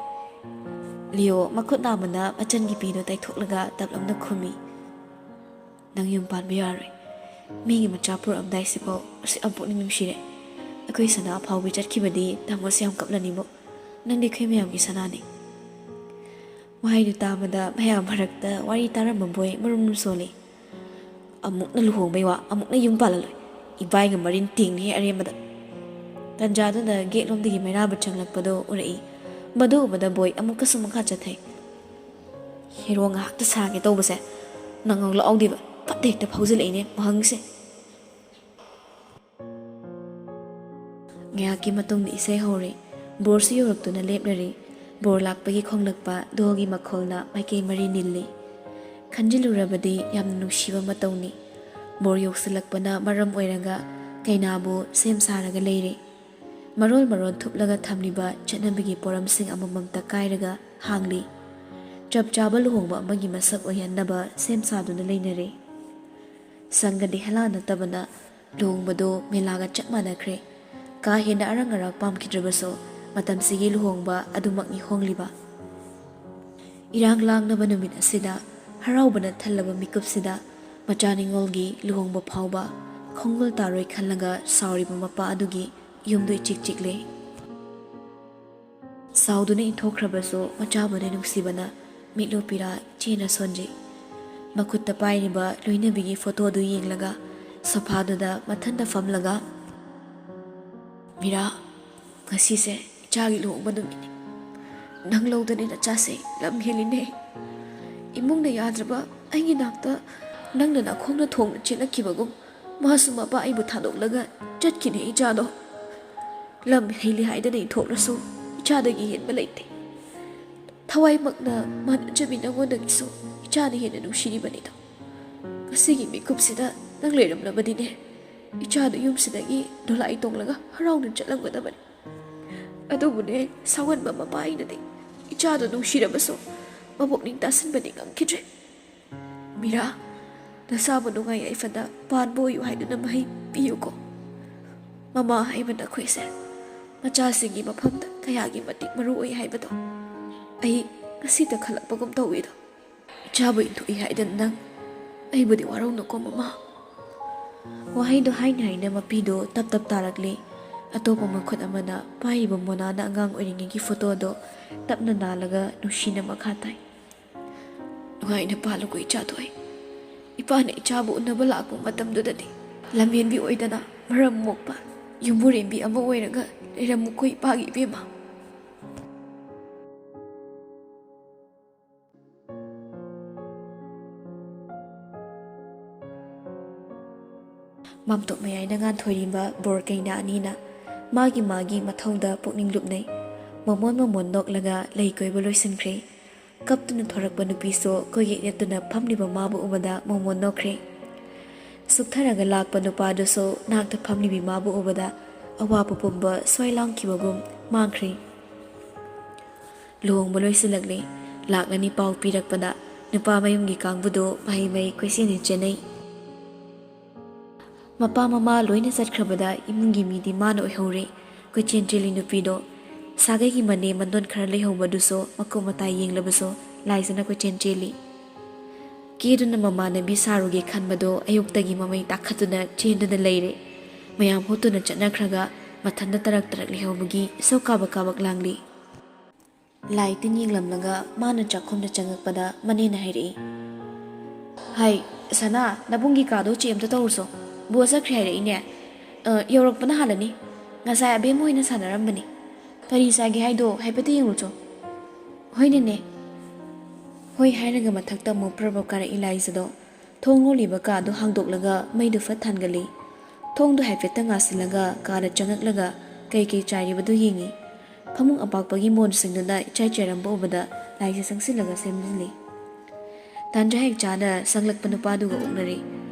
ꯂꯤꯑꯣ ꯃꯈꯨꯠ ꯅꯥꯝꯃꯅ ꯃꯆꯟꯒꯤ ꯄꯤꯗꯨ ꯇꯩꯊꯣꯛꯂꯒ ꯇꯞꯂꯞꯅ ꯈꯨꯝꯃꯤ, "ꯅꯪ ꯌꯨꯝ ꯄꯥꯟꯕ ꯌꯥꯔꯣꯏ꯫ ꯃꯤꯒꯤ ꯃꯆꯥ ꯄꯨꯔꯛꯑꯝꯗꯥꯏꯁꯤꯐꯥꯎ ꯑꯁꯨꯛ ꯌꯥꯝ ꯄꯨꯛꯅꯤꯡ ꯅꯨꯡꯁꯤꯔꯦ꯫ ꯑꯩꯈꯣꯏ ꯁꯅꯥ ꯑꯐꯥꯎꯕꯤ ꯆꯠꯈꯤꯕꯗꯤ ꯇꯥꯃꯣꯁꯦ ꯌꯥꯝ ꯀꯞꯂꯅꯤꯕꯣ꯫ ꯅꯪꯗꯤ ꯑꯩꯈꯣꯏ ꯃꯌꯥꯝꯒꯤ ꯁꯅꯥꯅꯤ꯫" ꯋꯥꯍꯩꯗꯨ ꯇꯥꯕꯗ ꯃꯌꯥꯝ ꯃꯔꯛꯇ ꯋꯥꯔꯤ ꯇꯥꯔꯝꯕ ꯕꯣꯏ ꯃꯔꯨꯝ ꯃꯔꯨꯝ ꯁꯣꯜꯂꯤ꯫ "ꯑꯃꯨꯛꯅ ꯂꯨꯍꯣꯡꯕꯩ ꯋꯥ, ꯑꯃꯨꯛꯅ ꯌꯨꯝ ꯄꯥꯜꯂꯜꯂꯣꯏ꯫ ꯏꯕꯥꯏꯒ ꯃꯔꯤꯟ ꯇꯤꯡꯅꯤ ꯑꯔꯦꯝꯕꯗ꯫" ꯇꯟꯖꯥꯗꯨꯗ ꯒꯦꯠꯂꯣꯝꯗꯒꯤ ꯃꯩꯔꯥꯕ ꯆꯪꯂꯛꯄꯗꯣ ꯎꯔꯛꯏ꯫ ꯃꯗꯨ ꯎꯕꯗ ꯕꯣꯏ ꯑꯃꯨꯛꯀꯁꯨ ꯃꯈꯥ ꯆꯠꯊꯩ꯫ "ꯍꯦꯔꯣ ꯉꯥꯏꯍꯥꯛꯇ ꯁꯥꯒꯦ ꯇꯧꯕꯁꯦ ꯅꯪꯍꯧ ꯂꯥꯛꯍꯧꯗꯦꯕ, ꯐꯠ ꯍꯦꯛꯇ ꯐꯥꯎꯖꯤꯜꯂꯛꯏꯅꯦ ꯃꯍꯪꯁꯦ꯫" ꯉꯥꯏꯍꯥꯛꯀꯤ ꯃꯇꯨꯡꯗ ꯏꯁꯩ ꯍꯧꯔꯦ꯫ ꯕꯣꯔꯁꯨ ꯌꯧꯔꯛꯇꯨꯅ ꯂꯦꯞꯂꯔꯦ꯫ ꯕꯣꯔ ꯂꯥꯛꯄꯒꯤ ꯈꯣꯡꯂꯛꯄ ꯙꯣꯜꯒꯤ ꯃꯈꯣꯜꯅ ꯃꯥꯏꯀꯩ ꯃꯔꯤ ꯅꯤꯜꯂꯤ꯫ ꯈꯟꯖꯤꯜꯂꯨꯔꯕꯗꯤ ꯌꯥꯝꯅ ꯅꯨꯡꯁꯤꯕ ꯃꯇꯧꯅꯤ꯫ ꯕꯣꯔ ꯌꯧꯁꯤꯜꯂꯛꯄꯅ ꯃꯔꯝ ꯑꯣꯏꯔꯒ ꯀꯩꯅꯥꯕꯨ ꯁꯦꯝ ꯁꯥꯔꯒ ꯂꯩꯔꯦ꯫ ꯃꯔꯣꯜ ꯃꯔꯣꯜ ꯊꯨꯞꯂꯒ ꯊꯝꯂꯤꯕ ꯆꯠꯅꯕꯤꯒꯤ ꯄꯣꯔꯝꯁꯤꯡ ꯑꯃꯃꯝꯇ ꯀꯥꯏꯔꯒ ꯍꯥꯡꯂꯤ꯫ ꯆꯞ ꯆꯥꯕ ꯂꯨꯍꯣꯡꯕ ꯑꯃꯒꯤ ꯃꯁꯛ ꯑꯣꯏꯍꯟꯅꯕ ꯁꯦꯝ ꯁꯥꯗꯨꯅ ꯂꯩꯅꯔꯦ꯫ ꯁꯪꯒꯗꯤ ꯍꯦꯂꯥ ꯅꯠꯇꯕꯅ ꯂꯨꯍꯣꯡꯕꯗꯨ ꯃꯦꯂꯥꯒ ꯆꯞ ꯃꯥꯟꯅꯈ꯭ꯔꯦ꯫ ꯀꯥ ꯍꯦꯟꯅ ꯑꯔꯪ ꯑꯔꯥꯛ ꯄꯥꯝꯈꯤꯗ꯭ꯔꯕꯁꯨ ꯃꯇꯝꯁꯤꯒꯤ ꯂꯨꯍꯣꯡꯕ ꯑꯗꯨꯃꯛꯅꯤ ꯍꯣꯡꯂꯤꯕ꯫ ꯏꯔꯥꯡ ꯂꯥꯡꯅꯕ ꯅꯨꯃꯤꯠ ꯑꯁꯤꯗ, ꯍꯔꯥꯎꯕꯅ ꯊꯜꯂꯕ ꯃꯤꯀꯨꯞꯁꯤꯗ, ꯃꯆꯥ ꯅꯤꯉꯣꯜꯒꯤ ꯂꯨꯍꯣꯡꯕ ꯐꯥꯎꯕ ꯈꯣꯡꯒꯨꯜ ꯇꯥꯔꯣꯏ ꯈꯜꯂꯒ ꯁꯥꯎꯔꯤꯕ ꯃꯄꯥ ꯑꯗꯨꯒꯤ ꯌꯨꯝꯗꯨ ꯏꯆꯤꯛ ꯆꯤꯛꯂꯦ꯫ ꯁꯥꯎꯗꯨꯅ ꯏꯟꯊꯣꯛꯈ꯭ꯔꯕꯁꯨ ꯃꯆꯥꯕꯨꯗꯤ ꯅꯨꯡꯁꯤꯕꯅ ꯃꯤꯠꯂꯨ ꯄꯤꯔꯥ ꯏꯆꯦꯅ ꯁꯣꯟꯖꯩ꯫ ꯃꯈꯨꯠꯇ ꯄꯥꯏꯔꯤꯕ ꯂꯣꯏꯅꯕꯤꯒꯤ ꯐꯣꯇꯣꯗꯨ ꯌꯦꯡꯂꯒ ꯁꯣꯐꯥꯗꯨꯗ ꯃꯊꯟꯇ ꯐꯝꯂꯒ, "ꯃꯤꯔꯥ, ꯉꯁꯤꯁꯦ ꯏꯆꯥꯒꯤ ꯂꯨꯍꯣꯡꯕ ꯅꯨꯃꯤꯠꯅꯤ꯫ ꯅꯪ ꯂꯧꯗꯅ ꯅꯆꯥꯁꯦ ꯂꯝ ꯍꯦꯜꯂꯤꯅꯦ꯫ ꯏꯃꯨꯡꯅ ꯌꯥꯗ꯭ꯔꯕ ꯑꯩꯒꯤ ꯅꯥꯛꯇ ꯅꯪꯅ ꯅꯈꯣꯡꯅ ꯊꯣꯡꯅ ꯆꯦꯜꯂꯛꯈꯤꯕꯒꯨꯝ ꯃꯥꯁꯨ ꯃꯄꯥ ꯑꯩꯕꯨ ꯊꯥꯗꯣꯛꯂꯒ ꯆꯠꯈꯤꯅꯦ ꯏꯆꯥꯗꯣ꯫ ꯂꯝ ꯍꯦꯜꯂꯤ ꯍꯥꯏꯗꯅ ꯏꯟꯊꯣꯛꯂꯁꯨ ꯏꯆꯥꯗꯒꯤ ꯍꯦꯟꯕ ꯂꯩꯇꯦ꯫ ꯊꯋꯥꯏꯃꯛꯅ ꯃꯥꯟꯅꯖꯕꯤ ꯅꯉꯣꯟꯗꯒꯤꯁꯨ ꯏꯆꯥꯅ ꯍꯦꯟꯅ ꯅꯨꯡꯁꯤꯔꯤꯕꯅꯤꯗꯣ꯫ ꯉꯁꯤꯒꯤ ꯃꯤꯀꯨꯞꯁꯤꯗ ꯅꯪ ꯂꯩꯔꯝꯂꯕꯗꯤꯅꯦ, ꯏꯆꯥꯗꯨ ꯌꯨꯝꯁꯤꯗꯒꯤ ꯗꯣꯂꯥꯏ ꯇꯣꯡꯂꯒ ꯍꯔꯥꯎꯅ ꯆꯠꯂꯝꯒꯗꯕꯅꯤ꯫ ꯑꯗꯨꯕꯨꯅꯦ, ꯁꯥꯎꯍꯟꯕ ꯃꯄꯥ ꯑꯩꯅꯗꯤ ꯏꯆꯥꯗꯨ ꯅꯨꯡꯁꯤꯔꯕꯁꯨ ꯃꯕꯣꯛꯅꯤꯡ ꯇꯥꯁꯤꯟꯕꯗꯤ ꯉꯝꯈꯤꯗ꯭ꯔꯦ꯫ ꯃꯤꯔꯥ, ꯅꯁꯥꯕꯨ ꯅꯨꯡꯉꯥꯏ ꯌꯥꯏꯐꯅ ꯄꯥꯟꯕ ꯑꯣꯏꯌꯨ ꯍꯥꯏꯗꯨꯅ ꯃꯍꯩ ꯄꯤꯌꯨꯀꯣ꯫ ꯃꯃꯥ ꯍꯥꯏꯕ ꯅꯈꯣꯏꯁꯦ ꯃꯆꯥꯁꯤꯡꯒꯤ ꯃꯐꯝꯗ ꯀꯌꯥꯒꯤ ꯃꯇꯤꯛ ꯃꯔꯨ ꯑꯣꯏ ꯍꯥꯏꯕꯗꯣ ꯑꯩ ꯉꯁꯤꯇ ꯈꯜꯂꯛꯄꯒꯨꯝ ꯇꯧꯏꯗꯣ꯫ ꯏꯆꯥꯕꯨ ꯏꯟꯊꯣꯛꯏ ꯍꯥꯏꯗꯅ ꯅꯪ ꯑꯩꯕꯨꯗꯤ ꯋꯥꯔꯧꯅꯨꯀꯣ ꯃꯃꯥ꯫" ꯋꯥꯍꯩꯗꯣ ꯍꯥꯏꯅ ꯍꯥꯏꯅ ꯃꯄꯤꯗꯣ ꯇꯞ ꯇꯞ ꯇꯥꯔꯛꯂꯦ꯫ ꯑꯇꯣꯞꯄ ꯃꯈꯨꯠ ꯑꯃꯅ ꯄꯥꯏꯔꯤꯕ ꯃꯣꯅꯥꯅ ꯑꯉꯥꯡ ꯑꯣꯏꯔꯤꯉꯩꯒꯤ ꯐꯣꯇꯣꯗꯣ ꯇꯞꯅ ꯅꯥꯜꯂꯒ ꯅꯨꯡꯁꯤꯅ ꯃꯈꯥ ꯇꯥꯏ꯫ "ꯅꯨꯡꯉꯥꯏꯅ ꯄꯥꯜꯂꯨꯀꯣ ꯏꯆꯥꯊꯣꯏ꯫ ꯏꯄꯥꯅ ꯏꯆꯥꯕꯨ ꯎꯅꯕ ꯂꯥꯛꯄ ꯃꯇꯝꯗꯨꯗꯗꯤ ꯂꯝꯍꯦꯟꯕꯤ ꯑꯣꯏꯗꯅ ꯃꯔꯝ ꯃꯣꯛꯄ ꯌꯨꯝꯕꯨꯔꯦꯝꯕꯤ ꯑꯃ ꯑꯣꯏꯔꯒ ꯂꯩꯔꯝꯃꯨꯀꯣ ꯏꯄꯥꯒꯤ ꯏꯕꯦꯝꯃ꯫" ꯃꯥꯝꯇꯣꯞ ꯃꯌꯥꯏꯗ ꯉꯥꯟꯊꯣꯏꯔꯤꯕ ꯕꯣꯔ ꯀꯩꯅꯥ ꯑꯅꯤꯅ ꯃꯥꯒꯤ ꯃꯥꯒꯤ ꯃꯊꯧꯗ ꯄꯨꯛꯅꯤꯡ ꯂꯨꯞꯅꯩ꯫ ꯃꯃꯣꯟ ꯃꯃꯣꯟ ꯅꯣꯛꯂꯒ ꯂꯩ ꯀꯣꯏꯕ ꯂꯣꯏꯁꯤꯟꯈ꯭ꯔꯦ꯫ ꯀꯞꯇꯨꯅ ꯊꯣꯔꯛꯄ ꯅꯨꯄꯤꯁꯨ ꯀꯣꯏꯌꯦꯠ ꯌꯦꯠꯇꯨꯅ ꯐꯝꯂꯤꯕ ꯃꯥꯕꯨ ꯎꯕꯗ ꯃꯃꯣꯟ ꯅꯣꯛꯈ꯭ꯔꯦ꯫ ꯁꯨꯛꯊꯔꯒ ꯂꯥꯛꯄ ꯅꯨꯄꯥꯗꯨꯁꯨ ꯅꯥꯛꯇ ꯐꯝꯂꯤꯕꯤ ꯃꯥꯕꯨ ꯎꯕꯗ ꯑꯋꯥꯕ ꯄꯨꯝꯕ ꯁ꯭ꯋꯥꯏ ꯂꯥꯡꯈꯤꯕꯒꯨꯝ ꯃꯥꯡꯈ꯭ꯔꯦ꯫ ꯂꯨꯍꯣꯡꯕ ꯂꯣꯏꯁꯤꯜꯂꯛꯂꯦ꯫ ꯂꯥꯛꯂꯅꯤ ꯄꯥꯎ ꯄꯤꯔꯛꯄꯗ ꯅꯨꯄꯥ ꯃꯌꯨꯝꯒꯤ ꯀꯥꯡꯕꯨꯗꯣ ꯃꯍꯩ ꯃꯍꯩ ꯀꯣꯏꯆꯦꯟ ꯆꯦꯟꯅꯩ꯫ ꯃꯄꯥ ꯃꯃꯥ ꯂꯣꯏꯅ ꯆꯠꯈ꯭ꯔꯕꯗ ꯏꯃꯨꯡꯒꯤ ꯃꯤꯗꯤ ꯃꯥꯅ ꯑꯣꯏꯍꯧꯔꯦ꯫ ꯀꯣꯏꯆꯦꯟ ꯆꯦꯜꯂꯤ ꯅꯨꯄꯤꯗꯣ꯫ ꯁꯥꯒꯩꯒꯤ ꯃꯅꯦ ꯃꯟꯗꯣꯟ ꯈꯔ ꯂꯩꯍꯧꯕꯗꯨꯁꯨ ꯃꯀꯨꯞ ꯃꯇꯥ ꯌꯦꯡꯂꯕꯁꯨ ꯂꯥꯏꯖꯅ ꯀꯣꯏꯆꯦꯟ ꯆꯦꯜꯂꯤ꯫ ꯀꯦꯗꯨꯅ ꯃꯃꯥꯟꯅꯕꯤ ꯁꯥꯔꯨꯒꯦ ꯈꯟꯕꯗꯣ ꯑꯌꯨꯛꯇꯒꯤ ꯃꯃꯩ ꯇꯥꯈꯠꯇꯨꯅ ꯆꯦꯟꯗꯨꯅ ꯂꯩꯔꯦ꯫ ꯃꯌꯥꯝ ꯍꯨꯠꯇꯨꯅ ꯆꯠꯅꯈ꯭ꯔꯒ ꯃꯊꯟꯇ ꯇꯔꯛ ꯇꯔꯛ ꯂꯩꯍꯧꯕꯒꯤ ꯏꯁꯧ ꯀꯥꯕꯛ ꯀꯥꯕꯛ ꯂꯥꯡꯂꯤ꯫ ꯂꯥꯏ ꯇꯤꯟ ꯌꯦꯡꯂꯝꯂꯒ ꯃꯥꯅ ꯆꯥꯛꯈꯨꯝꯗ ꯆꯪꯉꯛꯄꯗ ꯃꯅꯦꯅ ꯍꯥꯏꯔꯛꯏ, "ꯍꯥꯏ, ꯁꯅꯥ, ꯅꯕꯨꯡꯒꯤ ꯀꯥꯗꯣ ꯆꯦꯛ ꯑꯝꯇ ꯇꯧꯔꯨꯆꯣ꯫ ꯕꯣꯁ ꯆꯠꯈ꯭ꯔꯦ ꯍꯥꯏꯔꯛꯏꯅꯦ꯫ ꯑ, ꯌꯧꯔꯛꯄꯅ ꯍꯥꯜꯂꯅꯤ꯫ ꯉꯁꯥꯏ ꯑꯕꯦꯝ ꯍꯣꯏꯅ ꯁꯥꯟꯅꯔꯝꯕꯅꯤ꯫ ꯀꯔꯤ ꯆꯥꯒꯦ ꯍꯥꯏꯗꯣ ꯍꯥꯏꯐꯦꯠꯇ ꯌꯦꯡꯉꯨꯆꯣ꯫" "ꯍꯣꯏꯅꯦꯅꯦ꯫" ꯍꯣꯏ ꯍꯥꯏꯔꯒ ꯃꯊꯛꯇ ꯑꯃꯨꯛ ꯄ꯭ꯔꯞ ꯄ꯭ꯔꯞ ꯀꯥꯔꯛꯏ ꯂꯥꯏꯖꯗꯣ꯫ ꯊꯣꯡ ꯂꯣꯜꯂꯤꯕ ꯀꯥꯗꯨ ꯍꯥꯡꯗꯣꯛꯂꯒ ꯃꯩꯗꯨ ꯐꯠ ꯊꯥꯟꯒꯠꯂꯤ꯫ ꯊꯣꯡꯗꯨ ꯍꯥꯏꯐꯦꯠꯇ ꯉꯥꯁꯤꯜꯂꯒ ꯀꯥꯗ ꯆꯪꯉꯛꯂꯒ ꯀꯩ ꯀꯩ ꯆꯥꯏꯔꯤꯕꯗꯨ ꯌꯦꯡꯉꯤ꯫ ꯐꯃꯨꯡ ꯑꯄꯥꯛꯄꯒꯤ ꯃꯣꯟꯁꯤꯡꯗꯨꯅ ꯏꯆꯥꯏ ꯆꯥꯏꯔꯝꯕ ꯎꯕꯗ ꯂꯥꯏꯁꯦ ꯆꯪꯁꯤꯜꯂꯒ ꯁꯦꯝꯖꯤꯜꯂꯤ꯫ ꯇꯥꯟꯖꯥ ꯍꯦꯛ ꯆꯥꯅ ꯆꯪꯂꯛꯄ ꯅꯨꯄꯥꯗꯨꯒ ꯑꯣꯛꯅꯔꯦ꯫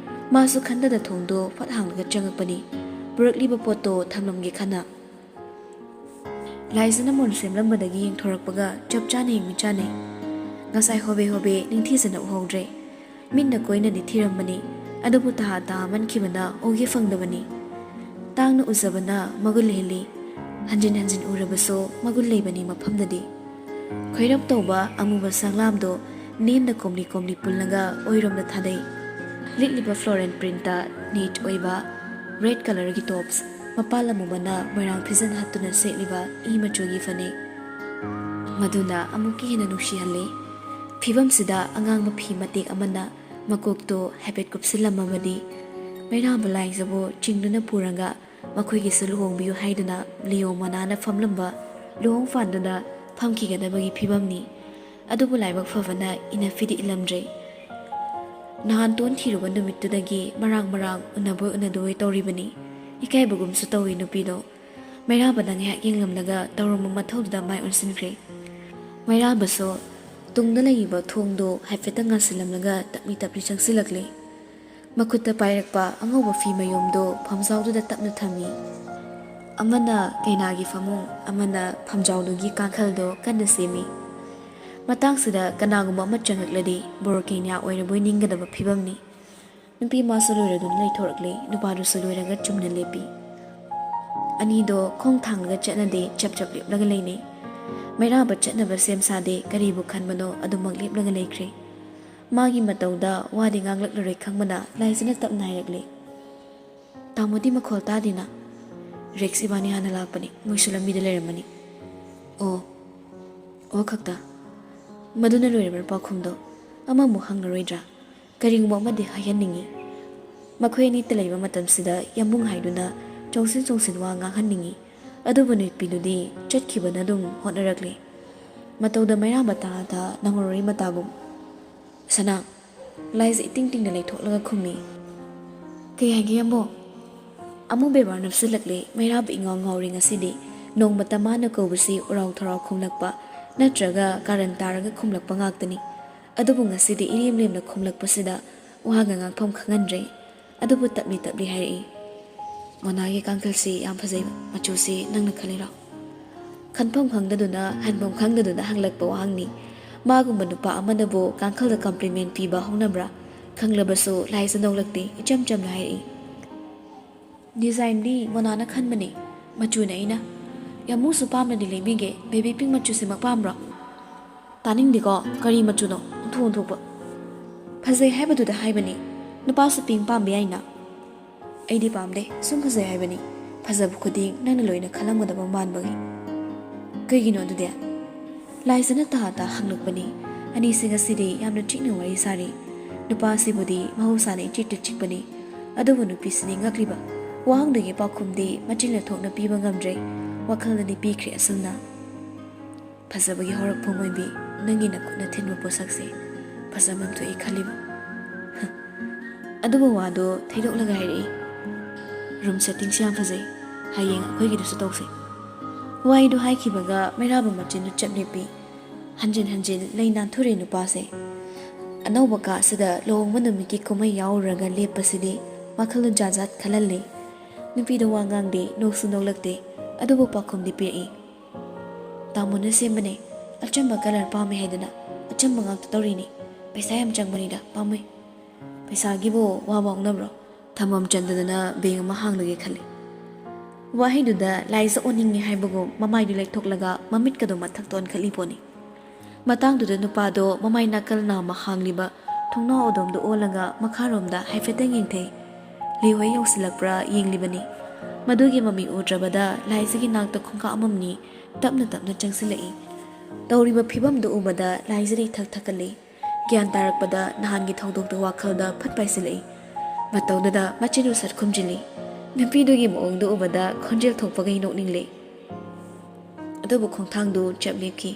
ꯃꯥꯁꯨ ꯈꯟꯗꯗ ꯊꯣꯡꯗꯣ ꯐꯠ ꯍꯥꯡꯂꯒ ꯆꯪꯉꯛꯄꯅꯤ꯫ ꯄꯨꯔꯛꯂꯤꯕ ꯄꯣꯠꯇꯣ ꯊꯝꯂꯝꯒꯦ ꯈꯟꯅ꯫ ꯂꯥꯏꯖꯅ ꯃꯣꯟ ꯁꯦꯝꯂꯝꯕꯗꯒꯤ ꯌꯦꯡꯊꯣꯔꯛꯄꯒ ꯆꯞ ꯆꯥꯅ ꯃꯤꯠ ꯆꯥꯟꯅꯩ꯫ ꯉꯁꯥꯏ ꯍꯣꯕꯦ ꯍꯣꯕꯦ ꯅꯤꯡꯊꯤꯖꯅ ꯎꯍꯧꯗ꯭ꯔꯦ꯫ ꯃꯤꯠꯅ ꯀꯣꯏꯅꯗꯤ ꯊꯤꯔꯝꯕꯅꯤ, ꯑꯗꯨꯕꯨ ꯇꯍꯥ ꯇꯍꯥꯃꯟꯈꯤꯕꯅ ꯎꯒꯦ ꯐꯪꯗꯕꯅꯤ꯫ ꯇꯥꯡꯅ ꯎꯖꯕꯅ ꯃꯒꯨꯟ ꯂꯩꯍꯜꯂꯤ꯫ ꯍꯟꯖꯤꯟ ꯍꯟꯖꯤꯟ ꯎꯔꯕꯁꯨ ꯃꯒꯨꯟ ꯂꯩꯕꯅꯤ ꯃꯐꯝꯗꯗꯤ꯫ ꯈꯣꯏꯔꯞ ꯇꯧꯕ ꯑꯃꯨꯕ ꯁꯪꯂꯥꯝꯗꯣ ꯅꯦꯝꯅ ꯀꯣꯝꯂꯤ ꯀꯣꯝꯂꯤ ꯄꯨꯜꯂꯒ ꯑꯣꯏꯔꯣꯝꯗ ꯊꯥꯗꯩ꯫ ꯂꯤꯠꯂꯤꯕ floral printꯇ neat ꯑꯣꯏꯕ red colourꯒꯤ tops, ꯃꯄꯥꯜ ꯑꯃꯨꯕꯅ ꯃꯣꯏꯔꯥꯡ ꯐꯤꯖꯟ ꯍꯠꯇꯨꯅ ꯁꯦꯠꯂꯤꯕ ꯏ ꯃꯆꯨꯒꯤ ꯐꯅꯦꯛ, ꯃꯗꯨꯅ ꯑꯃꯨꯛꯀ ꯍꯦꯟꯅ ꯅꯨꯡꯁꯤꯍꯜꯂꯤ꯫ ꯐꯤꯕꯝꯁꯤꯗ ꯑꯉꯥꯡꯕ ꯐꯤ ꯃꯇꯦꯛ ꯑꯃꯅ ꯃꯀꯣꯛꯇꯨ ꯍꯥꯏꯐꯦꯠ ꯀꯨꯞꯁꯤꯜꯂꯝꯃꯕꯗꯤ, ꯃꯩꯔꯥꯕ ꯂꯥꯏꯖꯕꯨ ꯆꯤꯡꯗꯨꯅ ꯄꯨꯔꯒ ꯃꯈꯣꯏꯒꯤꯁꯨ ꯂꯨꯍꯣꯡꯕꯤꯌꯨ ꯍꯥꯏꯗꯨꯅ ꯂꯤꯌꯣꯡ ꯃꯅꯥꯅ ꯐꯝꯂꯝꯕ ꯂꯨꯍꯣꯡ ꯐꯥꯟꯗꯨꯅ ꯐꯝꯈꯤꯒꯗꯕꯒꯤ ꯐꯤꯕꯝꯅꯤ꯫ ꯑꯗꯨꯕꯨ ꯂꯥꯏꯕꯛ ꯐꯕꯅ ꯏꯅꯐꯤꯗꯤ ꯏꯜꯂꯝꯗ꯭ꯔꯦ꯫ ꯅꯍꯥꯟ ꯇꯣꯟ ꯊꯤꯔꯨꯕ ꯅꯨꯃꯤꯠꯇꯨꯗꯒꯤ ꯃꯔꯥꯡ ꯃꯔꯥꯡ ꯎꯅꯕꯣꯏ ꯎꯅꯗꯕꯣꯏ ꯇꯧꯔꯤꯕꯅꯤ꯫ ꯏꯀꯥꯏꯕꯒꯨꯝꯁꯨ ꯇꯧꯏ ꯅꯨꯄꯤꯗꯣ꯫ ꯃꯩꯔꯥꯕꯗ ꯉꯥꯏꯍꯥꯛ ꯌꯦꯡꯂꯝꯂꯒ ꯇꯧꯔꯝꯕ ꯃꯊꯧꯗꯨꯗ ꯃꯥꯏ ꯑꯣꯟꯁꯤꯟꯈ꯭ꯔꯦ꯫ ꯃꯩꯔꯥꯕꯁꯨ ꯇꯨꯡꯗ ꯂꯩꯔꯤꯕ ꯊꯣꯡꯗꯣ ꯍꯥꯏꯐꯦꯠꯇ ꯉꯥꯁꯤꯜꯂꯝꯂꯒ ꯇꯞꯂꯤ ꯇꯞꯂꯤ ꯆꯪꯁꯤꯜꯂꯛꯂꯦ꯫ ꯃꯈꯨꯠꯇ ꯄꯥꯏꯔꯛꯄ ꯑꯉꯧꯕ ꯐꯤ ꯃꯌꯣꯝꯗꯣ ꯐꯝꯖꯥꯎꯗꯨꯗ ꯇꯞꯅ ꯊꯝꯃꯤ꯫ ꯑꯃꯅ ꯀꯩꯅꯥꯒꯤ ꯐꯃꯨꯡ, ꯑꯃꯅ ꯐꯝꯖꯥꯎꯗꯨꯒꯤ ꯀꯥꯡꯈꯜꯗꯣ ꯀꯟꯅ ꯁꯦꯝꯃꯤ꯫ ꯃꯇꯥꯡꯁꯤꯗ ꯀꯅꯥꯒꯨꯝꯕ ꯑꯃ ꯆꯪꯂꯛꯂꯗꯤ ꯕꯣꯔ ꯀꯩꯅꯥ ꯑꯣꯏꯔꯕꯣꯏ ꯅꯤꯡꯒꯗꯕ ꯐꯤꯕꯝꯅꯤ꯫ ꯅꯨꯄꯤ ꯃꯥꯁꯨ ꯂꯣꯏꯔꯗꯨꯅ ꯂꯩꯊꯣꯔꯛꯂꯦ, ꯅꯨꯄꯥꯗꯨꯁꯨ ꯂꯣꯏꯔꯒ ꯆꯨꯝꯅ ꯂꯦꯞꯄꯤ꯫ ꯑꯅꯤꯗꯣ ꯈꯣꯡ ꯊꯥꯡꯂꯒ ꯆꯠꯅꯗꯦ, ꯆꯞ ꯆꯞ ꯂꯦꯞꯂꯒ ꯂꯩꯅꯩ꯫ ꯃꯩꯔꯥꯕ ꯆꯠꯅꯕ ꯁꯦꯝ ꯁꯥꯗꯦ, ꯀꯔꯤꯕꯨ ꯈꯟꯕꯅꯣ ꯑꯗꯨꯃꯛ ꯂꯦꯞꯂꯒ ꯂꯩꯈ꯭ꯔꯦ꯫ ꯃꯥꯒꯤ ꯃꯇꯧꯗ ꯋꯥꯗꯤ ꯉꯥꯡꯂꯛꯂꯔꯣꯏ ꯈꯪꯕꯅ ꯂꯥꯏꯖꯅ ꯇꯞꯅ ꯍꯥꯏꯔꯛꯂꯦ, "ꯇꯥꯃꯣꯗꯤ ꯃꯈꯣꯜ ꯇꯥꯗꯦꯅ?" "ꯔꯦꯛꯁ ꯏꯕꯥꯅꯤ ꯍꯥꯟꯅ ꯂꯥꯛꯄꯅꯤ, ꯃꯣꯏꯁꯨ ꯂꯝꯕꯤꯗ ꯂꯩꯔꯝꯃꯅꯤ꯫" "ꯑꯣ, ꯑꯣ ꯈꯛꯇ꯫ ꯃꯗꯨꯅ ꯂꯣꯏꯔꯕ꯭ꯔꯥ ꯄꯥꯎꯈꯨꯝꯗꯣ? ꯑꯃꯃꯨꯛ ꯍꯪꯂꯔꯣꯏꯗ꯭ꯔꯥ? ꯀꯔꯤꯒꯨꯝꯕ ꯑꯃꯗꯤ ꯍꯥꯏꯍꯟꯅꯤꯡꯉꯤ꯫ ꯃꯈꯣꯏ ꯑꯅꯤꯇ ꯂꯩꯕ ꯃꯇꯝꯁꯤꯗ ꯌꯥꯝꯕꯨꯡ ꯍꯥꯏꯗꯨꯅ ꯆꯣꯡꯁꯤꯟ ꯆꯣꯡꯁꯤꯟ ꯋꯥ ꯉꯥꯡꯍꯟꯅꯤꯡꯉꯤ꯫ ꯑꯗꯨꯕꯨ ꯅꯨꯄꯤꯗꯨꯗꯤ ꯆꯠꯈꯤꯕꯅ ꯑꯗꯨꯝ ꯍꯣꯠꯅꯔꯛꯂꯤ꯫ ꯃꯇꯧꯗ ꯃꯩꯔꯥꯕ ꯇꯥ ꯇꯥ ꯅꯪꯉꯔꯣꯏ ꯃꯇꯥꯒꯨꯝ꯫ "ꯁꯅꯥ?" ꯂꯥꯏꯖ ꯏꯇꯤꯡ ꯇꯤꯡꯅ ꯂꯩꯊꯣꯛꯂꯒ ꯈꯨꯝꯃꯤ꯫ "ꯀꯩ ꯍꯥꯏꯒꯦ, ꯌꯥꯝꯕꯨꯡ?" ꯑꯃꯨꯛ ꯕꯦꯕꯥꯔ ꯅꯞꯁꯤꯜꯂꯛꯂꯦ꯫ ꯃꯩꯔꯥꯕ ꯏꯉꯥꯎ ꯉꯥꯎꯔꯦ ꯉꯁꯤꯗꯤ꯫ ꯅꯣꯡꯃꯇ ꯃꯥꯅ ꯀꯧꯕꯁꯤ ꯎꯔꯥꯎ ꯊꯔꯥꯎ ꯈꯨꯝꯂꯛꯄ ꯅꯠꯇ꯭ꯔꯒ ꯀꯥꯔꯟ ꯇꯥꯔꯒ ꯈꯨꯝꯂꯛꯄ ꯉꯥꯛꯇꯅꯤ꯫ ꯑꯗꯨꯕꯨ ꯉꯁꯤꯗꯤ ꯏꯔꯦꯝ ꯂꯦꯝꯅ ꯈꯨꯝꯂꯛꯄꯁꯤꯗ ꯋꯥꯍꯪꯒ ꯉꯥꯡꯐꯝ ꯈꯪꯍꯟꯗ꯭ꯔꯦ꯫ ꯑꯗꯨꯕꯨ ꯇꯞꯂꯤ ꯇꯞꯂꯤ ꯍꯥꯏꯔꯛꯏ, "ꯃꯣꯅꯥꯒꯤ ꯀꯥꯡꯈꯜꯁꯤ ꯌꯥꯝ ꯐꯖꯩ, ꯃꯆꯨꯁꯤ ꯅꯪꯅ ꯈꯜꯂꯤꯔꯣ?" ꯈꯟꯐꯝ ꯈꯪꯗꯗꯨꯅ, ꯍꯟꯐꯝ ꯈꯪꯗꯗꯨꯅ ꯍꯪꯂꯛꯄ ꯋꯥꯍꯪꯅꯤ꯫ ꯃꯥꯒꯨꯝꯕ ꯅꯨꯄꯥ ꯑꯃꯅꯕꯨ ꯀꯥꯡꯈꯜꯗ ꯀꯝꯄ꯭ꯂꯤꯃꯦꯟ ꯄꯤꯕ ꯍꯧꯅꯕ꯭ꯔꯥ? ꯈꯪꯂꯕꯁꯨ ꯂꯥꯏꯖ ꯅꯣꯛꯂꯛꯇꯦ, ꯏꯆꯝ ꯆꯝꯅ ꯍꯥꯏꯔꯛꯏ, "ꯗꯤꯖꯥꯏꯟꯗꯤ ꯃꯣꯅꯥꯅ ꯈꯟꯕꯅꯤ, ꯃꯆꯨꯅ ꯑꯩꯅ꯫ ꯌꯥꯝꯕꯨꯡꯁꯨ ꯄꯥꯝꯂꯗꯤ ꯂꯩꯕꯤꯒꯦ, ꯕꯦꯕꯤ ꯄꯤꯡ ꯃꯆꯨꯁꯤꯃꯛ ꯄꯥꯝꯕ꯭ꯔꯣ?" "ꯇꯥꯅꯤꯡꯗꯦꯀꯣ, ꯀꯔꯤ ꯃꯆꯨꯅꯣ? ꯑꯣꯟꯊꯣꯛ ꯑꯣꯟꯊꯣꯛꯄ꯫ ꯐꯖꯩ ꯍꯥꯏꯕꯗꯨꯗ ꯍꯥꯏꯕꯅꯤ, ꯅꯨꯄꯥꯁꯨ ꯄꯤꯡ ꯄꯥꯝꯕ ꯌꯥꯏꯅ꯫" "ꯑꯩꯗꯤ ꯄꯥꯝꯗꯦ, ꯁꯨꯝ ꯐꯖꯩ ꯍꯥꯏꯕꯅꯤ꯫ ꯐꯖꯕ ꯈꯨꯗꯤꯡ ꯅꯪꯅ ꯂꯣꯏꯅ ꯈꯜꯂꯝꯒꯗꯕ ꯃꯥꯟꯕꯒꯤ꯫" "ꯀꯩꯒꯤꯅꯣ ꯑꯗꯨꯗꯤ?" ꯂꯥꯏꯖꯅ ꯇꯥ ꯇꯥ ꯍꯪꯂꯛꯄꯅꯤ꯫ ꯑꯅꯤꯁꯤ ꯉꯁꯤꯗꯤ ꯌꯥꯝꯅ ꯆꯤꯛꯅ ꯋꯥꯔꯤ ꯁꯥꯔꯤ꯫ ꯅꯨꯄꯥꯁꯤꯕꯨꯗꯤ ꯃꯍꯧꯁꯥꯅ ꯏꯆꯤꯛꯇ ꯆꯤꯛꯄꯅꯤ꯫ ꯑꯗꯨꯕꯨ ꯅꯨꯄꯤꯁꯤꯗꯤ ꯉꯛꯂꯤꯕ꯫ ꯋꯥꯍꯪꯗꯨꯒꯤ ꯄꯥꯎꯈꯨꯝꯗꯤ ꯃꯆꯤꯟ ꯂꯦꯊꯣꯛꯅ ꯄꯤꯕ ꯉꯝꯗ꯭ꯔꯦ꯫ ꯋꯥꯈꯜꯗꯗꯤ ꯄꯤꯈ꯭ꯔꯦ ꯑꯁꯨꯝꯅ, "ꯐꯖꯕꯒꯤ ꯍꯧꯔꯛꯐꯝ ꯑꯣꯏꯕꯤ ꯅꯪꯒꯤ ꯅꯈꯨꯠꯅ ꯊꯤꯟꯕ ꯄꯣꯠꯁꯛꯁꯦ ꯐꯖꯃꯟ ꯊꯣꯛꯏ ꯈꯜꯂꯤꯕ꯫" ꯑꯗꯨꯕꯨ ꯋꯥꯗꯨ ꯊꯩꯗꯣꯛꯂꯒ ꯍꯥꯏꯔꯛꯏ, "ꯔꯨꯝ ꯁꯦꯠꯇꯤꯡꯁꯤ ꯌꯥꯝ ꯐꯖꯩ, ꯍꯌꯦꯡ ꯑꯩꯈꯣꯏꯒꯤꯗꯨꯁꯨ ꯇꯧꯁꯦ꯫" ꯋꯥꯍꯩꯗꯨ ꯍꯥꯏꯈꯤꯕꯒ ꯃꯩꯔꯥꯕ ꯃꯆꯤꯟꯗꯨ ꯆꯞ ꯂꯦꯞꯄꯤ꯫ ꯍꯟꯖꯤꯟ ꯍꯟꯖꯤꯟ ꯂꯩ ꯅꯥꯟꯊꯨꯔꯦ ꯅꯨꯄꯥꯁꯦ꯫ ꯑꯅꯧꯕ ꯀꯥ ꯑꯁꯤꯗ ꯂꯨꯍꯣꯡꯕ ꯅꯨꯃꯤꯠꯀꯤ ꯀꯨꯝꯍꯩ ꯌꯥꯎꯔꯨꯔꯒ ꯂꯦꯞꯄꯁꯤꯗꯤ ꯋꯥꯈꯜꯗꯨ ꯖꯥꯠ ꯖꯥꯠ ꯈꯜꯍꯜꯂꯤ꯫ ꯅꯨꯄꯤꯗꯣ ꯋꯥ ꯉꯥꯡꯗꯦ, ꯅꯣꯛꯁꯨ ꯅꯣꯛꯂꯛꯇꯦ꯫ ꯑꯗꯨꯕꯨ ꯄꯥꯎꯈꯨꯝꯗꯤ ꯄꯤꯔꯛꯏ꯫ "ꯇꯥꯃꯣꯅ ꯁꯦꯝꯕꯅꯦ, ꯑꯆꯝꯕ ꯀꯂꯔ ꯄꯥꯝꯃꯦ ꯍꯥꯏꯗꯅ꯫ ꯑꯆꯝꯕ ꯉꯥꯛꯇ ꯇꯧꯔꯤꯅꯦ꯫ ꯄꯩꯁꯥ ꯌꯥꯝ ꯆꯪꯕꯅꯤꯗ, ꯄꯥꯝꯃꯨꯏ꯫" "ꯄꯩꯁꯥꯒꯤꯕꯨ ꯋꯥ ꯋꯥꯎꯅꯕ꯭ꯔꯣ? ꯊꯝꯐꯝ ꯆꯟꯗꯗꯅ ꯕꯦꯡ ꯑꯃ ꯍꯥꯡꯂꯒꯦ ꯈꯜꯂꯤ꯫" ꯋꯥꯍꯩꯗꯨꯗ ꯂꯥꯏꯖ ꯑꯣꯅꯤꯡꯉꯦ ꯍꯥꯏꯕꯒꯨꯝ ꯃꯃꯥꯏꯗꯨ ꯂꯩꯊꯣꯛꯂꯒ ꯃꯃꯤꯠꯀꯗꯣ ꯃꯊꯛꯇ ꯑꯣꯟꯈꯠꯂꯤ ꯄꯣꯠꯅꯤ꯫ ꯃꯇꯥꯡꯗꯨꯗ ꯅꯨꯄꯥꯗꯣ ꯃꯃꯥꯏ ꯅꯥꯀꯜ ꯅꯥꯝꯃ ꯍꯥꯡꯂꯤꯕ ꯊꯣꯡꯅꯥꯎ ꯑꯗꯣꯝꯗ ꯑꯣꯜꯂꯒ ꯃꯈꯥꯔꯣꯝꯗ ꯍꯥꯏꯐꯦꯠꯇꯪ ꯌꯦꯡꯊꯩ꯫ ꯂꯤꯍꯣꯏ ꯌꯧꯁꯤꯜꯂꯛꯄ꯭ꯔꯥ ꯌꯦꯡꯂꯤꯕꯅꯤ꯫ ꯃꯗꯨꯒꯤ ꯃꯃꯤ ꯎꯗ꯭ꯔꯕꯗ ꯂꯥꯏꯖꯒꯤ ꯅꯥꯛꯇ ꯈꯣꯡꯀꯥꯞ ꯑꯃꯅꯤ ꯇꯞꯅ ꯇꯞꯅ ꯆꯪꯁꯤꯜꯂꯛꯏ꯫ ꯇꯧꯔꯤꯕ ꯐꯤꯕꯝꯗꯨ ꯎꯕꯗ ꯂꯥꯏꯖꯗꯤ ꯏꯊꯛ ꯊꯛꯀꯠꯂꯤ꯫ ꯒ꯭ꯌꯥꯟ ꯇꯥꯔꯛꯄꯗ ꯅꯍꯥꯟꯒꯤ ꯊꯧꯗꯣꯛꯇꯨ ꯋꯥꯈꯜꯗ ꯐꯠ ꯄꯥꯏꯁꯤꯜꯂꯛꯏ꯫ ꯃꯇꯧꯗꯨꯗ ꯃꯆꯤꯟ ꯎꯁꯠ ꯈꯨꯝꯖꯤꯜꯂꯤ꯫ ꯅꯨꯄꯤꯗꯨꯒꯤ ꯃꯑꯣꯡꯗꯨ ꯎꯕꯗ ꯈꯣꯟꯖꯦꯜ ꯊꯣꯛꯄꯒꯩ ꯅꯣꯛꯅꯤꯡꯂꯦ꯫ ꯑꯗꯨꯕꯨ ꯈꯣꯡꯊꯥꯡꯗꯨ ꯆꯞ ꯂꯦꯞꯈꯤ꯫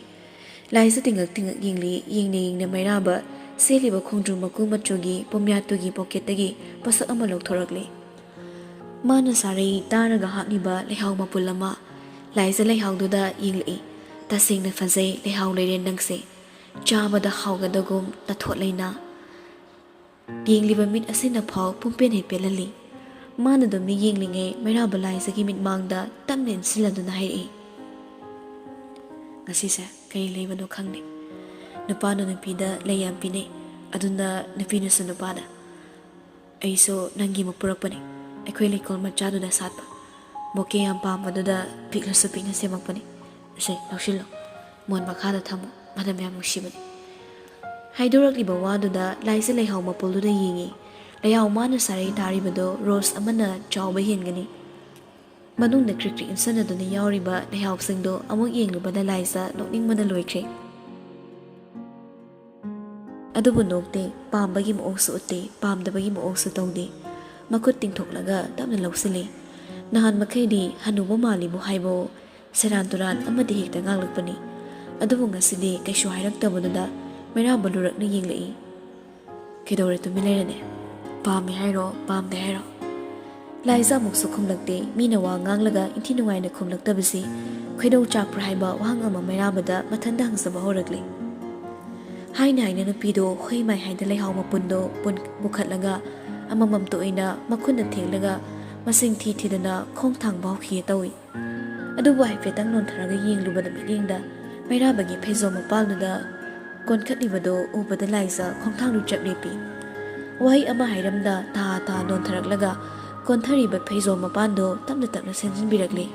ꯂꯥꯏꯖ ꯇꯤꯡꯉꯛ ꯇꯤꯡꯉꯛ ꯌꯦꯡꯂꯤ, ꯌꯦꯡꯅ ꯌꯦꯡꯅ ꯃꯩꯔꯥꯕ ꯁꯦꯠꯂꯤꯕ ꯈꯣꯡꯗ꯭ꯔꯨꯝ ꯃꯀꯨ ꯃꯆꯨꯒꯤ ꯄꯣꯝꯌꯥꯠꯇꯨꯒꯤ ꯄꯣꯀꯦꯠꯇꯒꯤ ꯄꯣꯠꯁꯛ ꯑꯃ ꯂꯧꯊꯣꯔꯛꯂꯤ꯫ ꯃꯥꯅ ꯁꯥꯔꯩ ꯇꯥꯔꯒ ꯍꯥꯞꯂꯤꯕ ꯂꯩꯍꯥꯎ ꯃꯄꯨꯜ ꯑꯃ꯫ ꯂꯥꯏꯖ ꯂꯩꯍꯥꯎꯗꯨꯗ ꯌꯦꯡꯂꯛꯏ꯫ "ꯇꯁꯦꯡꯅ ꯐꯖꯩ ꯂꯩꯍꯥꯎ ꯂꯩꯔꯦꯟ ꯅꯪꯁꯦ꯫ ꯆꯥꯕꯗ ꯍꯥꯎꯒꯗꯒꯨꯝ ꯅꯊꯣꯠ ꯂꯩꯅ꯫" ꯌꯦꯡꯂꯤꯕ ꯃꯤꯠ ꯑꯁꯤꯅ ꯐꯥꯎ ꯄꯨꯝꯄꯦꯟ ꯍꯦꯛ ꯄꯦꯜꯍꯜꯂꯤ꯫ ꯃꯥꯅ ꯑꯗꯨꯝ ꯃꯤꯠ ꯌꯦꯡꯂꯤꯉꯩ ꯃꯩꯔꯥꯕ ꯂꯥꯏꯖꯒꯤ ꯃꯤꯠꯃꯥꯡꯗ ꯇꯞꯅ ꯏꯟꯁꯤꯜꯂꯗꯨꯅ ꯍꯥꯏꯔꯛꯏ, "ꯉꯁꯤꯁꯦ ꯀꯔꯤ ꯂꯩꯕꯅꯣ ꯈꯪꯗꯦ꯫ ꯅꯨꯄꯥꯅ ꯅꯨꯄꯤꯗ ꯂꯩ ꯌꯥꯝ ꯄꯤꯅꯩ, ꯑꯗꯨꯅ ꯅꯨꯄꯤꯅꯁꯨ ꯅꯨꯄꯥꯗ꯫ ꯑꯩꯁꯨ ꯅꯪꯒꯤ ꯑꯃ ꯄꯨꯔꯛꯄꯅꯦ, ꯑꯩꯈꯣꯏ ꯂꯩꯀꯣꯜ ꯃꯆꯥꯗꯨꯗ ꯁꯥꯠꯄ꯫ ꯕꯣꯀꯦ ꯌꯥꯝ ꯄꯥꯝꯕꯗꯨꯗ ꯄꯤꯛꯂꯁꯨ ꯄꯤꯛꯅ ꯁꯦꯝꯃꯛꯄꯅꯦ꯫ ꯁꯦ, ꯂꯧꯁꯤꯜꯂꯣ, ꯃꯣꯟ ꯃꯈꯥꯗ ꯊꯝꯃꯣ, ꯃꯅꯝ ꯌꯥꯝ ꯅꯨꯡꯁꯤꯕꯅꯦ꯫" ꯍꯥꯏꯗꯣꯔꯛꯂꯤꯕ ꯋꯥꯗꯨꯗ ꯂꯥꯏꯖ ꯂꯩꯍꯥꯎ ꯃꯄꯨꯜꯗꯨꯗ ꯌꯦꯡꯉꯤ꯫ ꯂꯩꯍꯥꯎ ꯃꯥꯅ ꯁꯥꯔꯩ ꯇꯥꯔꯤꯕꯗꯣ ꯔꯣꯁ ꯑꯃꯅ ꯆꯥꯎꯕ ꯍꯦꯟꯒꯅꯤ꯫ ꯃꯅꯨꯡꯗ ꯀ꯭ꯔꯤꯛ ꯀ꯭ꯔꯤꯛ ꯏꯟꯁꯤꯟꯅꯗꯨꯅ ꯌꯥꯎꯔꯤꯕ ꯂꯩꯍꯥꯎꯁꯤꯡꯗꯣ ꯑꯃꯨꯛ ꯌꯦꯡꯂꯨꯕꯗ ꯂꯥꯏꯖ ꯅꯣꯛꯅꯤꯡꯕꯅ ꯂꯣꯏꯈ꯭ꯔꯦ꯫ ꯑꯗꯨꯕꯨ ꯅꯣꯛꯇꯦ, ꯄꯥꯝꯕꯒꯤ ꯃꯑꯣꯡꯁꯨ ꯎꯠꯇꯦ, ꯄꯥꯝꯗꯕꯒꯤ ꯃꯑꯣꯡꯁꯨ ꯇꯧꯗꯦ꯫ ꯃꯈꯨꯠ ꯇꯤꯡꯊꯣꯛꯂꯒ ꯇꯞꯅ ꯂꯧꯁꯤꯜꯂꯤ꯫ ꯅꯍꯥꯟ ꯃꯈꯩꯗꯤ ꯍꯅꯨꯕ ꯃꯥꯜꯂꯤꯕꯨ ꯍꯥꯏꯕꯣ, ꯁꯦꯔꯥꯟ ꯇꯨꯔꯥꯟ ꯑꯃꯗꯤ ꯍꯦꯛꯇ ꯉꯥꯡꯂꯛꯄꯅꯤ꯫ ꯑꯗꯨꯕꯨ ꯉꯁꯤꯗꯤ ꯀꯩꯁꯨ ꯍꯥꯏꯔꯛꯇꯕꯗꯨꯗ ꯃꯩꯔꯥꯕ ꯂꯨꯔꯛꯅ ꯌꯦꯡꯂꯛꯏ꯫ "ꯀꯩꯗꯧꯔꯦ ꯇꯨꯃꯤꯟ ꯂꯩꯔꯅꯦ? ꯄꯥꯝꯃꯦ ꯍꯥꯏꯔꯣ, ꯄꯥꯝꯗꯦ ꯍꯥꯏꯔꯣ?" ꯂꯥꯏꯖ ꯑꯃꯨꯛꯁꯨ ꯈꯨꯝꯂꯛꯇꯦ꯫ ꯃꯤꯅ ꯋꯥ ꯉꯥꯡꯂꯒ ꯏꯟꯊꯤ ꯅꯨꯡꯉꯥꯏꯅ ꯈꯨꯝꯂꯛꯇꯕꯁꯤ ꯈꯣꯏꯗꯧ ꯆꯥꯛꯄ꯭ꯔꯥ ꯍꯥꯏꯕ ꯋꯥꯍꯪ ꯑꯃ ꯃꯩꯔꯥꯕꯗ ꯃꯊꯟꯇ ꯍꯪꯖꯕ ꯍꯧꯔꯛꯂꯦ꯫ ꯍꯥꯏꯅ ꯍꯥꯏꯅ ꯅꯨꯄꯤꯗꯣ ꯍꯣꯏ ꯃꯥꯏ ꯍꯥꯏꯗ ꯂꯩꯍꯥꯎ ꯃꯄꯨꯟꯗꯣ ꯄꯨꯟ-, ꯄꯨꯈꯠꯂꯒ ꯑꯃꯃꯝꯇ ꯑꯣꯏꯅ ꯃꯈꯨꯠꯅ ꯊꯦꯡꯂꯒ ꯃꯁꯤꯡ ꯊꯤ ꯊꯤꯗꯅ ꯈꯣꯡ ꯊꯥꯡꯕ ꯍꯧꯈꯤꯌꯦ ꯇꯧꯏ꯫ ꯑꯗꯨꯕꯨ ꯍꯥꯏꯐꯦꯠꯇꯪ ꯅꯣꯟꯊꯔꯒ ꯌꯦꯡꯂꯨꯕꯗ ꯃꯤꯠꯌꯦꯡꯗ ꯃꯩꯔꯥꯕꯒꯤ ꯐꯩꯖꯣꯝ ꯃꯄꯥꯟꯗꯨꯗ ꯀꯣꯟꯈꯠꯂꯤꯕꯗꯨ ꯎꯕꯗ ꯂꯥꯏꯖ ꯈꯣꯡꯊꯥꯡꯗꯨ ꯆꯞ ꯂꯦꯞꯄꯤ꯫ ꯋꯥꯍꯩ ꯑꯃ ꯍꯥꯏꯔꯝꯗ ꯇꯥ ꯇꯥ ꯅꯣꯟꯊꯔꯛꯂꯒ ꯀꯣꯟꯊꯔꯤꯕ ꯐꯩꯖꯣꯝ ꯃꯄꯥꯟꯗꯨ ꯇꯞꯅ ꯇꯞꯅ ꯁꯦꯝꯖꯤꯟꯕꯤꯔꯛꯂꯤ,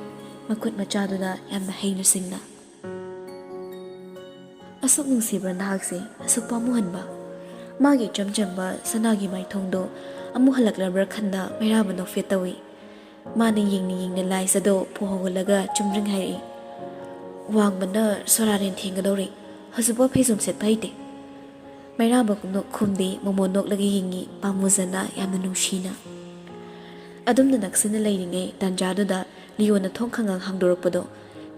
ꯃꯈꯨꯠ ꯃꯆꯥꯗꯨꯅ ꯌꯥꯝꯅ ꯍꯩꯅ ꯁꯤꯡꯅ꯫ "ꯑꯁꯨꯛ ꯅꯨꯡꯁꯤꯕ꯭ꯔꯥ ꯅꯍꯥꯛꯁꯦ, ꯑꯁꯨꯛ ꯄꯥꯝꯃꯨꯍꯟꯕ?" ꯃꯥꯒꯤ ꯏꯆꯝ ꯆꯝꯕ ꯁꯅꯥꯒꯤ ꯃꯥꯏꯊꯣꯡꯗꯣ ꯑꯃꯨꯛ ꯍꯜꯂꯛꯂꯕ꯭ꯔꯥ ꯈꯟꯅ ꯃꯩꯔꯥꯕ ꯅꯣꯛꯐꯦꯠ ꯇꯧꯏ꯫ ꯃꯥꯅ ꯌꯦꯡꯅ ꯌꯦꯡꯅ ꯂꯥꯏꯁ ꯑꯗꯣ ꯄꯨ ꯍꯧꯒꯠꯂꯒ ꯆꯨꯝꯗ꯭ꯔꯤꯡ ꯍꯥꯏꯔꯛꯏ, "ꯋꯥꯡꯕꯅ ꯁꯣꯔꯥꯔꯦꯟ ꯊꯦꯡꯒꯗꯧꯔꯦ, ꯍꯧꯖꯤꯛꯐꯥꯎ ꯐꯩꯖꯣꯝ ꯁꯦꯠꯄ ꯍꯩꯇꯦ꯫" ꯃꯩꯔꯥꯕ ꯅꯣꯛ ꯈꯨꯝꯗꯦ, ꯃꯣꯃꯣꯟ ꯅꯣꯛꯂꯒ ꯌꯦꯡꯉꯤ, ꯄꯥꯝꯃꯨꯖꯅ ꯌꯥꯝꯅ ꯅꯨꯡꯁꯤꯅ꯫ ꯑꯗꯨꯝꯅ ꯅꯛꯁꯤꯟꯅ ꯂꯩꯔꯤꯉꯩ ꯇꯥꯟꯖꯥꯗꯨꯗ ꯂꯤꯌꯣꯅ ꯊꯣꯡ ꯈꯪꯉꯥꯡ ꯍꯥꯡꯗꯣꯔꯛꯄꯗꯣ,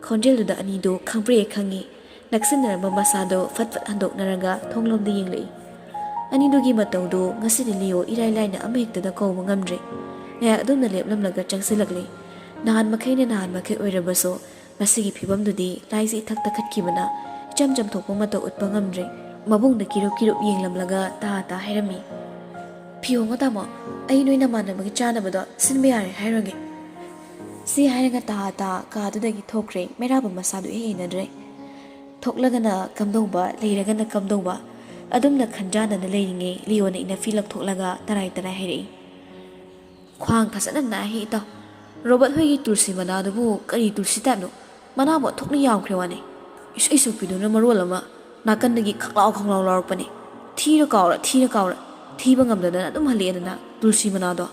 ꯈꯣꯟꯖꯦꯜꯗꯨꯗ ꯑꯅꯤꯗꯨ ꯈꯪꯄ꯭ꯔꯦꯛ ꯈꯪꯉꯤ꯫ ꯅꯛꯁꯤꯟꯅꯔꯝꯕ ꯃꯁꯥꯗꯣ ꯐꯠ ꯐꯠ ꯍꯟꯗꯣꯛꯅꯔꯒ ꯊꯣꯡꯂꯣꯝꯗ ꯌꯦꯡꯂꯛꯏ꯫ ꯑꯅꯤꯗꯨꯒꯤ ꯃꯇꯧꯗꯨ ꯉꯁꯤꯗꯤ ꯂꯤꯌꯣ ꯏꯔꯥꯏ ꯂꯥꯏꯅ ꯑꯃꯍꯦꯛꯇꯗ ꯀꯧꯕ ꯉꯝꯗ꯭ꯔꯦ꯫ ꯉꯥꯏꯍꯥꯛ ꯑꯗꯨꯝꯅ ꯂꯦꯞꯂꯝꯂꯒ ꯆꯪꯁꯤꯜꯂꯛꯂꯤ꯫ ꯅꯍꯥꯟ ꯃꯈꯩꯅ ꯅꯍꯥꯟ ꯃꯈꯩ ꯑꯣꯏꯔꯕꯁꯨ ꯃꯁꯤꯒꯤ ꯐꯤꯕꯝꯗꯨꯗꯤ ꯂꯥꯏꯁꯤ ꯏꯊꯛ ꯇꯛꯈꯠꯈꯤꯕꯅ ꯏꯆꯝ ꯆꯝꯊꯣꯛꯄ ꯃꯇꯧ ꯎꯠꯄ ꯉꯝꯗ꯭ꯔꯦ꯫ ꯃꯕꯨꯡꯗ ꯀꯤꯔꯨꯞ ꯀꯤꯔꯨꯞ ꯌꯦꯡꯂꯝꯂꯒ ꯇꯥ ꯇꯥ ꯍꯥꯏꯔꯝꯃꯤ, "ꯐꯤ ꯍꯣꯡꯉꯣ ꯇꯥꯃꯣ, ꯑꯩ ꯅꯣꯏ ꯅꯃꯥꯟꯅꯕꯒꯤ ꯆꯥꯅꯕꯗꯣ ꯁꯤꯟꯕ ꯌꯥꯔꯦ ꯍꯥꯏꯔꯨꯔꯒꯦ꯫" ꯁꯤ ꯍꯥꯏꯔꯒ ꯇꯥ ꯇꯥ ꯀꯥꯗꯨꯗꯒꯤ ꯊꯣꯛꯈ꯭ꯔꯦ꯫ ꯃꯩꯔꯥꯕ ꯃꯁꯥꯗꯨ ꯏꯍꯩ ꯍꯩꯅꯗ꯭ꯔꯦ꯫ ꯊꯣꯛꯂꯒꯅ ꯀꯝꯗꯧꯕ, ꯂꯩꯔꯒꯅ ꯀꯝꯗꯧꯕ? ꯑꯗꯨꯝꯅ ꯈꯟꯖꯥꯟꯅꯅ ꯂꯩꯔꯤꯉꯩ ꯂꯤꯌꯣꯅ ꯏꯅꯐꯤ ꯂꯧꯊꯣꯛꯂꯒ ꯇꯔꯥꯏ ꯇꯔꯥꯏ ꯍꯥꯏꯔꯛꯏ, "ꯈ꯭ꯋꯥꯡ ꯐꯖꯅ ꯅꯥꯏꯍꯦ ꯏꯇꯥꯎ꯫ ꯔꯣꯕꯔꯠ ꯍꯣꯏꯒꯤ ꯇꯨꯜꯁꯤ ꯃꯅꯥꯗꯨꯕꯨ ꯀꯔꯤ ꯇꯨꯜꯁꯤ ꯇꯥꯏꯞꯅꯣ? ꯃꯅꯥꯕꯨ ꯑꯣꯟꯊꯣꯛꯅ ꯌꯥꯝꯈ꯭ꯔꯦ ꯋꯥꯅꯦ꯫ ꯏꯁꯩ ꯁꯛꯄꯤꯗꯨꯅ ꯃꯔꯣꯜ ꯑꯃ ꯅꯥꯀꯟꯗꯒꯤ ꯈꯪꯂꯥꯎ ꯈꯪꯂꯥꯎ ꯂꯥꯎꯔꯛꯄꯅꯦ꯫ ꯊꯤꯔ ꯀꯥꯎꯔ, ꯊꯤꯔ ꯀꯥꯎꯔ, ꯊꯤꯕ ꯉꯝꯗꯗꯅ ꯑꯗꯨꯝ ꯍꯜꯂꯛꯑꯦꯗꯅ ꯇꯨꯜꯁꯤ ꯃꯅꯥꯗꯣ꯫"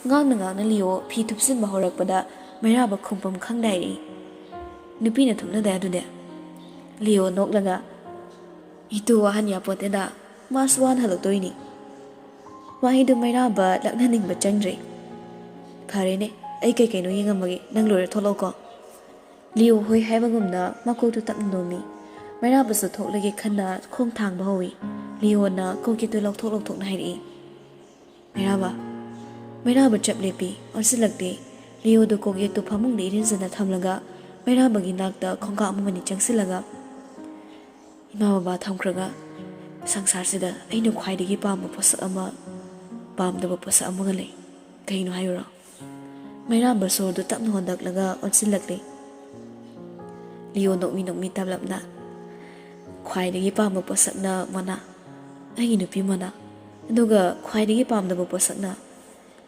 ꯉꯥꯡꯅ ꯉꯥꯡꯅ ꯂꯤꯌꯣ ꯐꯤ ꯊꯨꯞꯆꯤꯟꯕ ꯍꯧꯔꯛꯄꯗ ꯃꯩꯔꯥꯕ ꯈꯨꯝꯐꯝ ꯈꯪꯗ ꯍꯥꯏꯔꯛꯏ, "ꯅꯨꯄꯤꯅ ꯊꯨꯞꯅꯗꯥꯏ ꯑꯗꯨꯗꯤ?" ꯂꯤꯌꯣ ꯅꯣꯛꯂꯒ, "ꯏꯇꯨ ꯋꯥꯍꯟ ꯌꯥꯄꯣꯠꯇꯦꯗ, ꯃꯥꯁꯨ ꯋꯥꯅ ꯍꯜꯂꯛꯇꯣꯏꯅꯤ꯫" ꯋꯥꯍꯩꯗꯨ ꯃꯩꯔꯥꯕ ꯂꯛꯅꯅꯤꯡꯕ ꯆꯪꯗ꯭ꯔꯦ꯫ "ꯐꯔꯦꯅꯦ, ꯑꯩ ꯀꯩ ꯀꯩꯅꯣ ꯌꯦꯡꯉꯝꯃꯒꯦ, ꯅꯪ ꯂꯣꯏꯔ ꯊꯣꯛꯂꯛꯑꯣꯀꯣ꯫" ꯂꯤꯌꯣ ꯍꯣꯏ ꯍꯥꯏꯕꯒꯨꯝꯅ ꯃꯀꯣꯛꯇꯨ ꯇꯞꯅ ꯅꯣꯝꯃꯤ꯫ ꯃꯩꯔꯥꯕꯁꯨ ꯊꯣꯛꯂꯒꯦ ꯈꯟꯅ ꯈꯣꯡ ꯊꯥꯡꯕ ꯍꯧꯏ꯫ ꯂꯤꯌꯣꯅ ꯀꯣꯛꯌꯦꯠꯇꯨ ꯂꯧꯊꯣꯛ ꯂꯧꯊꯣꯛꯅ ꯍꯥꯏꯔꯛꯏ, "ꯃꯩꯔꯥꯕ꯫" ꯃꯩꯔꯥꯕ ꯆꯞ ꯂꯦꯞꯄꯤ, ꯑꯣꯟꯁꯤꯜꯂꯛꯇꯦ꯫ ꯂꯤꯌꯣꯗꯨ ꯀꯣꯛꯌꯦꯠꯇꯨ ꯐꯃꯨꯡꯗ ꯏꯔꯤꯟꯖꯅ ꯊꯝꯂꯒ ꯃꯩꯔꯥꯕꯒꯤ ꯅꯥꯛꯇ ꯈꯣꯡꯀꯥꯞ ꯑꯃꯅꯤ ꯆꯪꯁꯤꯜꯂꯒ, "ꯏꯃꯥ ꯕꯕꯥ ꯊꯝꯈ꯭ꯔꯒ ꯁꯪꯁꯥꯔꯁꯤꯗ ꯑꯩꯅ ꯈ꯭ꯋꯥꯏꯗꯒꯤ ꯄꯥꯝꯕ ꯄꯣꯠꯁꯛ ꯑꯃ, ꯄꯥꯝꯗꯕ ꯄꯣꯠꯁꯛ ꯑꯃꯒ ꯂꯩ꯫" ꯀꯩꯅꯣ ꯍꯥꯏꯌꯨꯔꯣ? ꯃꯩꯔꯥꯝꯕ ꯁꯣꯔꯗꯨ ꯇꯞꯅ ꯍꯣꯟꯗꯛꯂꯒ ꯑꯣꯟꯁꯤꯜꯂꯛꯂꯦ꯫ ꯂꯤꯌꯣ ꯅꯣꯛꯃꯤ ꯅꯣꯛꯃꯤ ꯇꯞꯂꯞꯅ, "ꯈ꯭ꯋꯥꯏꯗꯒꯤ ꯄꯥꯝꯕ ꯄꯣꯠꯁꯛꯅ ꯃꯣꯅꯥ, ꯑꯩꯒꯤ ꯅꯨꯄꯤ ꯃꯣꯅꯥ, ꯑꯗꯨꯒ ꯈ꯭ꯋꯥꯏꯗꯒꯤ ꯄꯥꯝꯗꯕ ꯄꯣꯠꯁꯛꯅ?"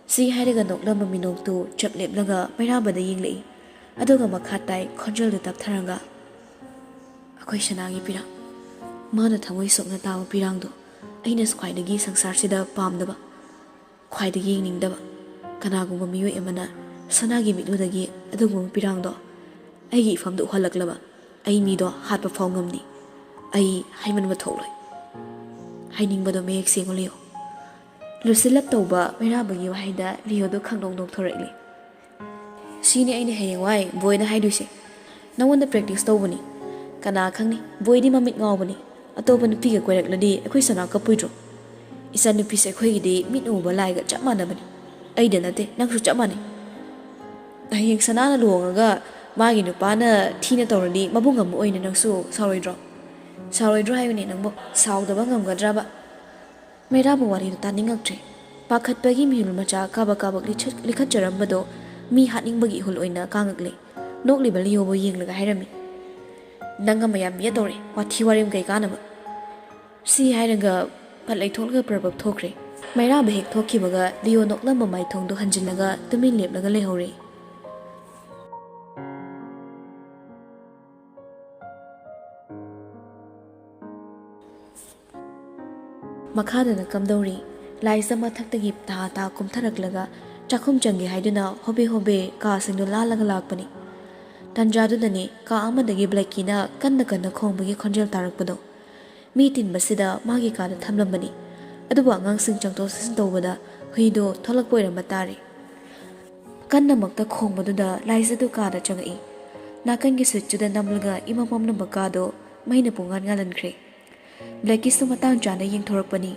ꯁꯤ ꯍꯥꯏꯔꯒ ꯅꯣꯛꯂꯝꯕ ꯃꯤꯅꯣꯛꯇꯨ ꯆꯞ ꯂꯦꯞꯂꯒ ꯃꯩꯔꯥꯝꯕꯗ ꯌꯦꯡꯂꯛꯏ꯫ ꯑꯗꯨꯒ ꯃꯈꯥ ꯇꯥꯏ ꯈꯣꯟꯖꯦꯜꯗꯨ ꯇꯞꯊꯔꯒ, "ꯑꯩꯈꯣꯏ ꯁꯅꯥꯒꯤ ꯄꯤꯔꯥꯡ, ꯃꯥꯅ ꯊꯃꯣꯏ ꯁꯣꯛꯅ ꯇꯥꯕ ꯄꯤꯔꯥꯡꯗꯣ ꯑꯩꯅ ꯈ꯭ꯋꯥꯏꯗꯒꯤ ꯁꯪꯁꯥꯔꯁꯤꯗ ꯄꯥꯝꯗꯕ, ꯈ꯭ꯋꯥꯏꯗꯒꯤ ꯌꯦꯡꯅꯤꯡꯗꯕ꯫ ꯀꯅꯥꯒꯨꯝꯕ ꯃꯤꯑꯣꯏ ꯑꯃꯅ ꯁꯅꯥꯒꯤ ꯃꯤꯠꯂꯨꯗꯒꯤ ꯑꯗꯨꯒꯨꯝꯕ ꯄꯤꯔꯥꯡꯗꯣ ꯑꯩꯒꯤ ꯏꯐꯝꯗ ꯎꯍꯜꯂꯛꯂꯕ, ꯑꯩ ꯃꯤꯗꯣ ꯍꯥꯠꯄ ꯐꯥꯎ ꯉꯝꯅꯤ꯫ ꯑꯩ ꯍꯥꯏꯃꯟꯕ ꯊꯣꯛꯂꯣꯏ꯫ ꯍꯥꯏꯅꯤꯡꯕꯗꯣ ꯃꯌꯦꯛ ꯁꯦꯡꯅ ꯂꯩꯌꯨ"꯫ ꯂꯨꯁꯤꯜꯂꯞ ꯇꯧꯕ ꯃꯩꯔꯥꯕꯒꯤ ꯋꯥꯍꯩꯗ ꯂꯤꯌꯣꯗꯣ ꯈꯪꯅꯣꯛ ꯅꯣꯛꯊꯣꯔꯛꯂꯤ꯫ "ꯁꯤꯅꯤ ꯑꯩꯅ ꯍꯌꯦꯡꯋꯥꯏ ꯕꯣꯏꯗ ꯍꯥꯏꯗꯣꯏꯁꯦ꯫ ꯅꯉꯣꯟꯗ ꯄ꯭ꯔꯦꯛꯇꯤꯁ ꯇꯧꯕꯅꯤ꯫ ꯀꯅꯥ ꯈꯪꯅꯤ, ꯕꯣꯏꯗꯤ ꯃꯃꯤꯠ ꯉꯥꯎꯕꯅꯤ꯫ ꯑꯇꯣꯞꯄ ꯅꯨꯄꯤꯒ ꯀꯣꯏꯔꯛꯂꯗꯤ ꯑꯩꯈꯣꯏ ꯁꯅꯥ ꯀꯞꯄꯣꯏꯗ꯭ꯔꯣ? ꯏꯆꯟꯅꯨꯄꯤꯁꯦ ꯑꯩꯈꯣꯏꯒꯤꯗꯤ ꯃꯤꯠ ꯎꯕ ꯂꯥꯏꯒ ꯆꯞ ꯃꯥꯟꯅꯕꯅꯤ꯫ ꯑꯩꯗ ꯅꯠꯇꯦ, ꯅꯪꯁꯨ ꯆꯞ ꯃꯥꯟꯅꯩ꯫ ꯍꯌꯦꯡ ꯁꯅꯥꯅ ꯂꯨꯍꯣꯡꯉꯒ ꯃꯥꯒꯤ ꯅꯨꯄꯥꯅ ꯊꯤꯅ ꯇꯧꯔꯗꯤ ꯃꯕꯨꯡ ꯑꯃ ꯑꯣꯏꯅ ꯅꯪꯁꯨ ꯁꯥꯎꯔꯣꯏꯗ꯭ꯔꯣ? ꯁꯥꯎꯔꯣꯏꯗ꯭ꯔꯣ ꯍꯥꯏꯕꯅꯦ ꯅꯪꯕꯨ? ꯁꯥꯎꯗꯕ ꯉꯝꯒꯗ꯭ꯔꯕ?" ꯃꯩꯔꯥꯕ ꯋꯥꯔꯤꯗꯨ ꯇꯥꯅꯤꯡꯉꯛꯇ꯭ꯔꯦ꯫ ꯄꯥꯈꯠꯄꯒꯤ ꯃꯤꯍꯨꯜ ꯃꯆꯥ ꯀꯥꯕꯛ ꯀꯥꯕꯛ ꯂꯤꯈꯠꯆꯔꯝꯕꯗꯣ ꯃꯤ ꯍꯥꯠꯅꯤꯡꯕꯒꯤ ꯏꯍꯨꯜ ꯑꯣꯏꯅ ꯀꯥꯡꯉꯛꯂꯦ꯫ ꯅꯣꯛꯂꯤꯕ ꯂꯤꯌꯣꯕꯨ ꯌꯦꯡꯂꯒ ꯍꯥꯏꯔꯝꯃꯤ, "ꯅꯪ ꯑꯃ ꯌꯥꯝ ꯌꯦꯠꯇꯧꯔꯦ, ꯋꯥꯊꯤ ꯋꯥꯔꯦꯝ ꯀꯩ ꯀꯥꯟꯅꯕ?" ꯁꯤ ꯍꯥꯏꯔꯒ ꯄꯠ ꯂꯩꯊꯣꯛꯂꯒ ꯄ꯭ꯔꯕꯞ ꯊꯣꯛꯈ꯭ꯔꯦ꯫ ꯃꯩꯔꯥꯕ ꯍꯦꯛ ꯊꯣꯛꯈꯤꯕꯒ ꯂꯤꯌꯣ ꯅꯣꯛꯂꯝꯕ ꯃꯥꯏꯊꯣꯡꯗꯨ ꯍꯟꯖꯤꯜꯂꯒ ꯇꯨꯃꯤꯟ ꯂꯦꯞꯂꯒ ꯂꯩꯍꯧꯔꯦ꯫ ꯃꯈꯥꯗꯅ ꯀꯝꯗꯧꯔꯤ? ꯂꯥꯏꯖ ꯃꯊꯛꯇꯒꯤ ꯇꯥ ꯇꯥ ꯀꯨꯝꯊꯔꯛꯂꯒ ꯆꯥꯛꯈꯨꯝ ꯆꯪꯒꯦ ꯍꯥꯏꯗꯨꯅ ꯍꯣꯕꯦ ꯍꯣꯕꯦ ꯀꯥꯁꯤꯡꯗꯨ ꯂꯥꯜꯂꯒ ꯂꯥꯛꯄꯅꯤ꯫ ꯇꯟꯖꯥꯗꯨꯗꯅꯤ ꯀꯥ ꯑꯃꯗꯒꯤ ꯕ꯭ꯂꯦꯛꯀꯤꯅ ꯀꯟꯅ ꯀꯟꯅ ꯈꯣꯡꯕꯒꯤ ꯈꯣꯟꯖꯦꯜ ꯇꯥꯔꯛꯄꯗꯣ꯫ ꯃꯤ ꯇꯤꯟꯕꯁꯤꯗ ꯃꯥꯒꯤ ꯀꯥꯗ ꯊꯝꯂꯝꯕꯅꯤ꯫ ꯑꯗꯨꯕꯨ ꯑꯉꯥꯡꯁꯤꯡ ꯆꯪꯊꯣꯛ ꯆꯪꯁꯤꯟ ꯇꯧꯕꯗ ꯍꯨꯏꯗꯨ ꯊꯣꯛꯂꯛꯄ ꯑꯣꯏꯔꯝꯕ ꯇꯥꯔꯦ꯫ ꯀꯟꯅꯃꯛꯇ ꯈꯣꯡꯕꯗꯨꯗ ꯂꯥꯏꯖꯗꯨ ꯀꯥꯗ ꯆꯪꯉꯛꯏ꯫ ꯅꯥꯀꯟꯒꯤ ꯁ꯭ꯋꯤꯠꯆꯇꯨꯗ ꯅꯝꯂꯒ ꯏꯃꯝ ꯃꯝꯂꯝꯕ ꯀꯥꯗꯣ ꯃꯩꯅ ꯄꯨꯡꯉꯥꯟ ꯉꯥꯜꯍꯟꯈ꯭ꯔꯦ꯫ ꯕ꯭ꯂꯦꯛꯀꯤꯁꯨ ꯃꯇꯥꯡ ꯆꯥꯅ ꯌꯦꯡꯊꯣꯔꯛꯄꯅꯤ꯫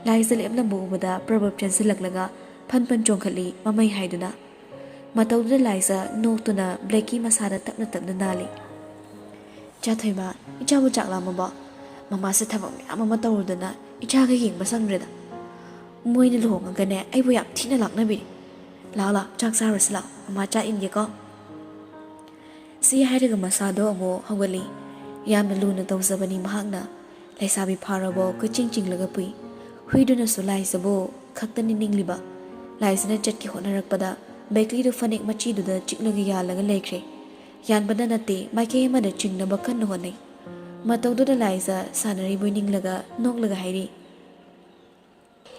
ꯂꯥꯏꯖ ꯂꯦꯞꯂꯝꯕ ꯎꯕꯗ ꯄ꯭ꯔꯕꯞ ꯆꯦꯟꯁꯤꯜꯂꯛꯂꯒ ꯐꯟ ꯐꯟ ꯆꯣꯡꯈꯠꯂꯤ, ꯃꯃꯩ ꯍꯥꯏꯗꯨꯅ꯫ ꯃꯇꯧꯗꯨꯗ ꯂꯥꯏꯖ ꯅꯣꯛꯇꯨꯅ ꯕ꯭ꯂꯦꯛꯀꯤ ꯃꯁꯥꯗ ꯇꯞꯅ ꯇꯞꯅ ꯅꯥꯜꯂꯤ꯫ "ꯏꯆꯥ ꯊꯣꯏꯃ, ꯏꯆꯥꯕꯨ ꯆꯥꯛ ꯂꯥꯝꯃꯕꯣ? ꯃꯃꯥꯁꯦ ꯊꯕꯛ ꯃꯌꯥꯝ ꯑꯃ ꯇꯧꯔꯨꯗꯅ ꯏꯆꯥꯒ ꯌꯦꯡꯕ ꯁꯪꯗ꯭ꯔꯦꯗ꯫ ꯃꯣꯏꯅ ꯂꯨꯍꯣꯡꯉꯒꯅꯦ ꯑꯩꯕꯨ ꯌꯥꯝ ꯊꯤꯅ ꯂꯥꯛꯅꯕꯤꯔꯤ꯫ "ꯂꯥꯛꯑꯣ, ꯂꯥꯛꯑꯣ, ꯆꯥꯛ ꯆꯥꯔꯨꯁꯤ ꯂꯥꯛꯑꯣ, ꯃꯃꯥ ꯆꯥꯛ ꯏꯟꯒꯦꯀꯣ"꯫ ꯁꯤ ꯍꯥꯏꯔꯒ ꯃꯁꯥꯗꯣ ꯑꯃꯨꯛ ꯍꯧꯒꯠꯂꯤ꯫ ꯌꯥꯝꯅ ꯂꯨꯅ ꯇꯧꯖꯕꯅꯤ ꯃꯍꯥꯛꯅ꯫ ꯂꯩꯁꯥꯕꯤ ꯐꯥꯔꯕꯣ ꯀꯣꯏꯆꯤꯡ ꯆꯤꯡꯂꯒ ꯄꯨꯏ꯫ ꯍꯨꯏꯗꯨꯅꯁꯨ ꯂꯥꯏꯖꯕꯨ ꯈꯛꯇꯅꯤ ꯅꯤꯡꯂꯤꯕ꯫ ꯂꯥꯏꯖꯅ ꯆꯠꯀꯦ ꯍꯣꯠꯅꯔꯛꯄꯗ ꯕꯦꯀ꯭ꯂꯤꯗꯨ ꯐꯅꯦꯛ ꯃꯆꯤꯗꯨꯗ ꯆꯤꯛꯂꯒ ꯌꯥꯜꯂꯒ ꯂꯩꯈ꯭ꯔꯦ꯫ ꯌꯥꯟꯕꯗ ꯅꯠꯇꯦ, ꯃꯥꯏꯀꯩ ꯑꯃꯗ ꯆꯤꯡꯅꯕ ꯀꯟꯅ ꯍꯣꯠꯅꯩ꯫ ꯃꯇꯧꯗꯨꯗ ꯂꯥꯏꯖ ꯁꯥꯟꯅꯔꯤꯕꯣꯏ ꯅꯤꯡꯂꯒ ꯅꯣꯛꯂꯒ ꯍꯥꯏꯔꯤ,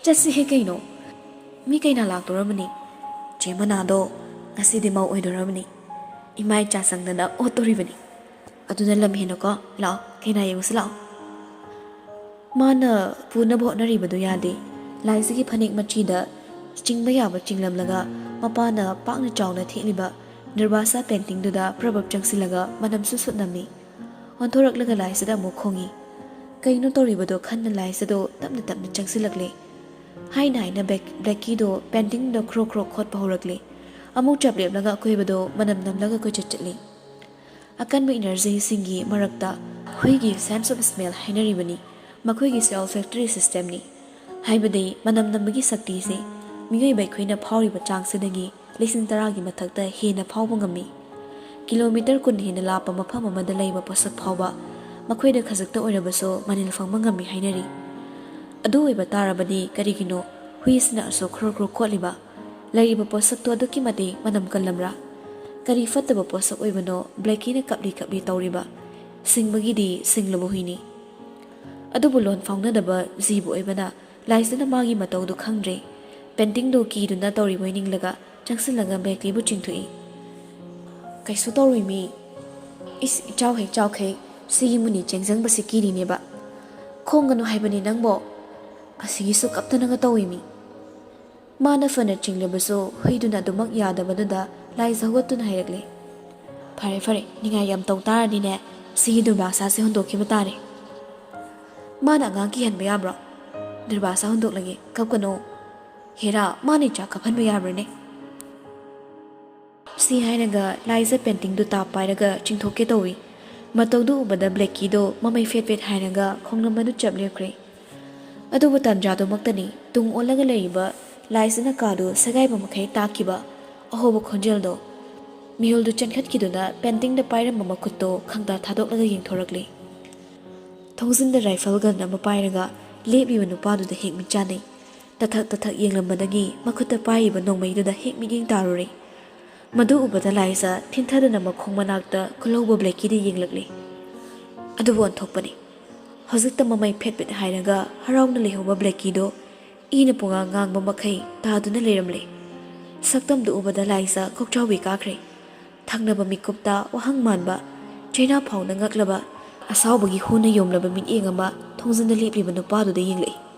"ꯆꯠꯁꯤꯍꯦ ꯀꯩꯅꯣ, ꯃꯤ ꯀꯩꯅꯥ ꯂꯥꯛꯇꯣꯔꯕꯅꯤ꯫ ꯆꯦ ꯃꯅꯥꯗꯣ ꯉꯁꯤꯗꯤ ꯃꯧ ꯑꯣꯏꯗꯣꯔꯕꯅꯤ꯫ ꯏꯃꯥ ꯏꯆꯥ ꯆꯪꯗꯅ ꯑꯣꯠꯇꯣꯔꯤꯕꯅꯤ꯫ ꯑꯗꯨꯅ ꯂꯝ ꯍꯦꯟꯅꯀꯣ, ꯂꯥꯛꯑꯣ, ꯀꯩꯅꯥ ꯌꯦꯡꯉꯨꯁꯤ ꯂꯥꯛꯑꯣ"꯫ ꯃꯥꯅ ꯄꯨꯅꯕ ꯍꯣꯠꯅꯔꯤꯕꯗꯨ ꯌꯥꯗꯦ꯫ ꯂꯥꯏꯖꯒꯤ ꯐꯅꯦꯛ ꯃꯆꯤꯗ ꯆꯤꯡꯕ ꯌꯥꯕ ꯆꯤꯡꯂꯝꯂꯒ ꯃꯄꯥꯅ ꯄꯥꯛꯅ ꯆꯥꯎꯅ ꯊꯦꯠꯂꯤꯕ ꯅꯤꯔꯕꯥꯁꯥ ꯄꯦꯟꯇꯤꯡꯗꯨꯗ ꯄ꯭ꯔꯕꯞ ꯆꯪꯁꯤꯜꯂꯒ ꯃꯅꯝ ꯁꯨꯠ ꯁꯨꯠ ꯅꯝꯃꯤ꯫ ꯑꯣꯟꯊꯣꯔꯛꯂꯒ ꯂꯥꯏꯖꯗ ꯑꯃꯨꯛ ꯈꯣꯡꯏ꯫ ꯀꯩꯅꯣ ꯇꯧꯔꯤꯕꯗꯣ ꯈꯟꯅ ꯂꯥꯏꯖꯗꯣ ꯇꯞꯅ ꯇꯞꯅ ꯆꯪꯁꯤꯜꯂꯛꯂꯦ꯫ ꯍꯥꯏꯅ ꯍꯥꯏꯅ ꯕ꯭ꯂꯦꯛ-, ꯕ꯭ꯂꯦꯛꯀꯤꯗꯣ ꯄꯦꯟꯇꯤꯡꯗ ꯈ꯭ꯔꯣꯛ ꯈ꯭ꯔꯣꯛ ꯈꯣꯠꯄ ꯍꯧꯔꯛꯂꯦ꯫ ꯑꯃꯨꯛ ꯆꯞ ꯂꯦꯞꯂꯒ ꯑꯀꯣꯏꯕꯗꯣ ꯃꯅꯝ ꯅꯝꯂꯒ ꯀꯣꯏꯆꯠ ꯆꯠꯂꯤ꯫ ꯑꯀꯟꯕ ꯏꯅꯔꯖꯤꯁꯤꯡꯒꯤ ꯃꯔꯛꯇ ꯍꯨꯏꯒꯤ sense of smell ꯍꯥꯏꯅꯔꯤꯕꯅꯤ꯫ ꯃꯈꯣꯏꯒꯤꯁꯦ olfactory systemꯅꯤ꯫ ꯍꯥꯏꯕꯗꯤ ꯃꯅꯝ ꯅꯝꯕꯒꯤ ꯁꯛꯇꯤꯁꯦ ꯃꯤꯑꯣꯏꯕ ꯑꯩꯈꯣꯏꯅ ꯐꯥꯎꯔꯤꯕ ꯆꯥꯡꯁꯤꯗꯒꯤ ꯂꯤꯁꯤꯡ ꯇꯔꯥꯒꯤ ꯃꯊꯛꯇ ꯍꯦꯟꯅ ꯐꯥꯎꯕ ꯉꯝꯃꯤ꯫ ꯀꯤꯂꯣꯃꯤꯇꯔ ꯀꯨꯟ ꯍꯦꯟꯅ ꯂꯥꯞꯄ ꯃꯐꯝ ꯑꯃꯗ ꯂꯩꯕ ꯄꯣꯠꯁꯛ ꯐꯥꯎꯕ ꯃꯈꯣꯏꯗ ꯈꯖꯤꯛꯇ ꯑꯣꯏꯔꯕꯁꯨ ꯃꯅꯤꯜ ꯐꯪꯕ ꯉꯝꯃꯤ ꯍꯥꯏꯅꯔꯤ꯫ ꯑꯗꯨ ꯑꯣꯏꯕ ꯇꯥꯔꯕꯗꯤ ꯀꯔꯤꯒꯤꯅꯣ ꯍꯨꯏꯁꯤꯅ ꯑꯁꯨꯛ ꯈ꯭ꯔꯣ ꯈ꯭ꯔꯣ ꯈꯣꯠꯂꯤꯕ? ꯂꯩꯔꯤꯕ ꯄꯣꯠꯁꯛꯇꯣ ꯑꯗꯨꯛꯀꯤ ꯃꯇꯤꯛ ꯃꯅꯝ ꯀꯜꯂꯝꯕ꯭ꯔꯥ? ꯀꯔꯤ ꯐꯠꯇꯕ ꯄꯣꯠꯁꯛ ꯑꯣꯏꯕꯅꯣ ꯕ꯭ꯂꯦꯀꯤꯅ ꯀꯞꯂꯤ ꯀꯞꯂꯤ ꯇꯧꯔꯤꯕ? ꯁꯤꯡꯕꯒꯤꯗꯤ ꯁꯤꯡꯂꯕ ꯍꯨꯏꯅꯤ꯫ ꯑꯗꯨꯕꯨ ꯂꯣꯟ ꯐꯥꯎꯅꯗꯕ ꯖꯤꯕ ꯑꯣꯏꯕꯅ ꯂꯥꯏꯖꯅ ꯃꯥꯒꯤ ꯃꯇꯧꯗꯨ ꯈꯪꯗ꯭ꯔꯦ꯫ ꯄꯦꯟꯇꯤꯡꯗꯨ ꯀꯤꯗꯨꯅ ꯇꯧꯔꯤꯕꯣꯏ ꯅꯤꯡꯂꯒ ꯆꯪꯁꯤꯜꯂꯒ ꯕ꯭ꯂꯦꯀꯤꯕꯨ ꯆꯤꯡꯊꯣꯛꯏ꯫ "ꯀꯩꯁꯨ ꯇꯧꯔꯣꯏ ꯃꯤ꯫ ꯏꯁ, ꯏꯆꯥꯎ ꯍꯦꯛ ꯆꯥꯎꯈꯩ, ꯁꯤꯒꯤ ꯃꯨꯅꯤ ꯆꯦꯡꯖꯪꯕꯁꯤ ꯀꯤꯔꯤꯅꯦꯕ꯫ ꯈꯣꯡꯒꯅꯨ ꯍꯥꯏꯕꯅꯤ ꯅꯪꯕꯣ꯫ ꯑꯁꯤꯒꯤꯁꯨ ꯀꯞꯇꯅꯒ ꯇꯧꯏ ꯃꯤ"꯫ ꯃꯥꯅ ꯐꯅ ꯆꯤꯡꯂꯕꯁꯨ ꯍꯨꯏꯗꯨꯅ ꯑꯗꯨꯃꯛ ꯌꯥꯗꯕꯗꯨꯗ ꯂꯥꯏꯖ ꯍꯧꯒꯠꯇꯨꯅ ꯍꯥꯏꯔꯛꯂꯦ, "ꯐꯔꯦ ꯐꯔꯦ, ꯅꯤꯡꯉꯥꯏ ꯌꯥꯝ ꯇꯧ ꯇꯥꯔꯗꯤꯅꯦ, ꯁꯤꯒꯤ ꯗꯨꯔꯕꯥꯁꯥꯁꯦ ꯍꯨꯟꯗꯣꯛꯈꯤꯕ ꯇꯥꯔꯦ"꯫ ꯃꯥꯅ ꯑꯉꯥꯡ ꯀꯤꯍꯟꯕ ꯌꯥꯕ꯭ꯔꯣ? "ꯗꯨꯔꯕꯥꯁꯥ ꯍꯨꯟꯗꯣꯛꯂꯒꯦ, ꯀꯞꯀꯅꯣ"꯫ "ꯍꯦꯔꯥ, ꯃꯥꯅ ꯏꯆꯥ ꯀꯞꯍꯟꯕ ꯌꯥꯕ꯭ꯔꯅꯦ?" ꯁꯤ ꯍꯥꯏꯔꯒ ꯂꯥꯏꯖ ꯄꯦꯟꯇꯤꯡꯗꯨ ꯇꯥꯞ ꯄꯥꯏꯔꯒ ꯆꯤꯡꯊꯣꯛꯀꯦ ꯇꯧꯏ꯫ ꯃꯇꯧꯗꯨ ꯎꯕꯗ ꯕ꯭ꯂꯦꯛꯀꯤꯗꯣ ꯃꯃꯩ ꯐꯦꯠ ꯐꯦꯠ ꯍꯥꯏꯔꯒ ꯈꯣꯡꯂꯝ ꯑꯗꯨ ꯆꯞ ꯂꯦꯞꯈ꯭ꯔꯦ꯫ ꯑꯗꯨꯕꯨ ꯇꯟꯖꯥꯗꯨꯃꯛꯇꯅꯤ ꯇꯨꯡ ꯑꯣꯜꯂꯒ ꯂꯩꯔꯤꯕ ꯂꯥꯏꯖꯅ ꯀꯥꯗꯨ ꯁꯦꯒꯥꯏꯕ ꯃꯈꯩ ꯇꯥꯛꯈꯤꯕ ꯑꯍꯣꯕ ꯈꯣꯟꯖꯦꯜꯗꯣ ꯃꯤꯍꯨꯜꯗꯨ ꯆꯦꯟꯈꯠꯈꯤꯗꯨꯅ ꯄꯦꯟꯇꯤꯡꯗ ꯄꯥꯏꯔꯝꯕ ꯃꯈꯨꯠꯇꯣ ꯈꯪꯇꯥ ꯊꯥꯗꯣꯛꯂꯒ ꯌꯦꯡꯊꯣꯔꯛꯂꯤ꯫ ꯊꯣꯡꯖꯤꯟꯗ ꯔꯥꯏꯐꯜ ꯒꯟ ꯑꯃ ꯄꯥꯏꯔꯒ ꯂꯦꯞꯂꯤꯕ ꯅꯨꯄꯥꯗꯨꯗ ꯍꯦꯛ ꯃꯤꯠ ꯆꯥꯟꯅꯩ꯫ ꯇꯊꯛ ꯇꯊꯛ ꯌꯦꯡꯂꯝꯕꯗꯒꯤ ꯃꯈꯨꯠꯇ ꯄꯥꯏꯔꯤꯕ ꯅꯣꯡꯃꯩꯗꯨꯗ ꯍꯦꯛ ꯃꯤꯠꯌꯦꯡ ꯇꯥꯔꯨꯔꯦ꯫ ꯃꯗꯨ ꯎꯕꯗ ꯂꯥꯏꯖ ꯊꯤꯟꯊꯗꯨꯅ ꯃꯈꯣꯡ ꯃꯅꯥꯛꯇ ꯈꯨꯜꯍꯧꯕ ꯕ꯭ꯂꯦꯛꯀꯤꯗ ꯌꯦꯡꯂꯛꯂꯤ꯫ ꯑꯗꯨꯕꯨ ꯑꯣꯟꯊꯣꯛꯄꯅꯤ꯫ ꯍꯧꯖꯤꯛꯇ ꯃꯃꯩ ꯐꯦꯠ ꯐꯦꯠ ꯍꯥꯏꯔꯒ ꯍꯔꯥꯎꯅ ꯂꯩꯍꯧꯕ ꯕ꯭ꯂꯦꯛꯀꯤꯗꯣ ꯏꯅ ꯄꯨꯡꯉꯥꯡ ꯉꯥꯡꯕ ꯃꯈꯩ ꯇꯥꯗꯨꯅ ꯂꯩꯔꯝꯂꯦ꯫ ꯁꯛꯇꯝꯗꯨ ꯎꯕꯗ ꯂꯥꯏꯖ ꯀꯣꯛꯆꯥꯎꯕꯤ ꯀꯥꯈ꯭ꯔꯦ꯫ ꯊꯪꯅꯕ ꯃꯤꯀꯨꯞꯇ ꯋꯥꯍꯪ ꯃꯥꯟꯕ, ꯆꯩꯅꯥ ꯐꯥꯎꯅ ꯉꯛꯂꯕ, ꯑꯁꯥꯎꯕꯒꯤ ꯍꯨꯅ ꯌꯣꯝꯂꯕ ꯃꯤꯠꯌꯦꯡ ꯑꯃ ꯊꯣꯡꯖꯤꯟꯗ ꯂꯦꯞꯂꯤꯕ ꯅꯨꯄꯥꯗꯨꯗ ꯌꯦꯡꯂꯛꯏ꯫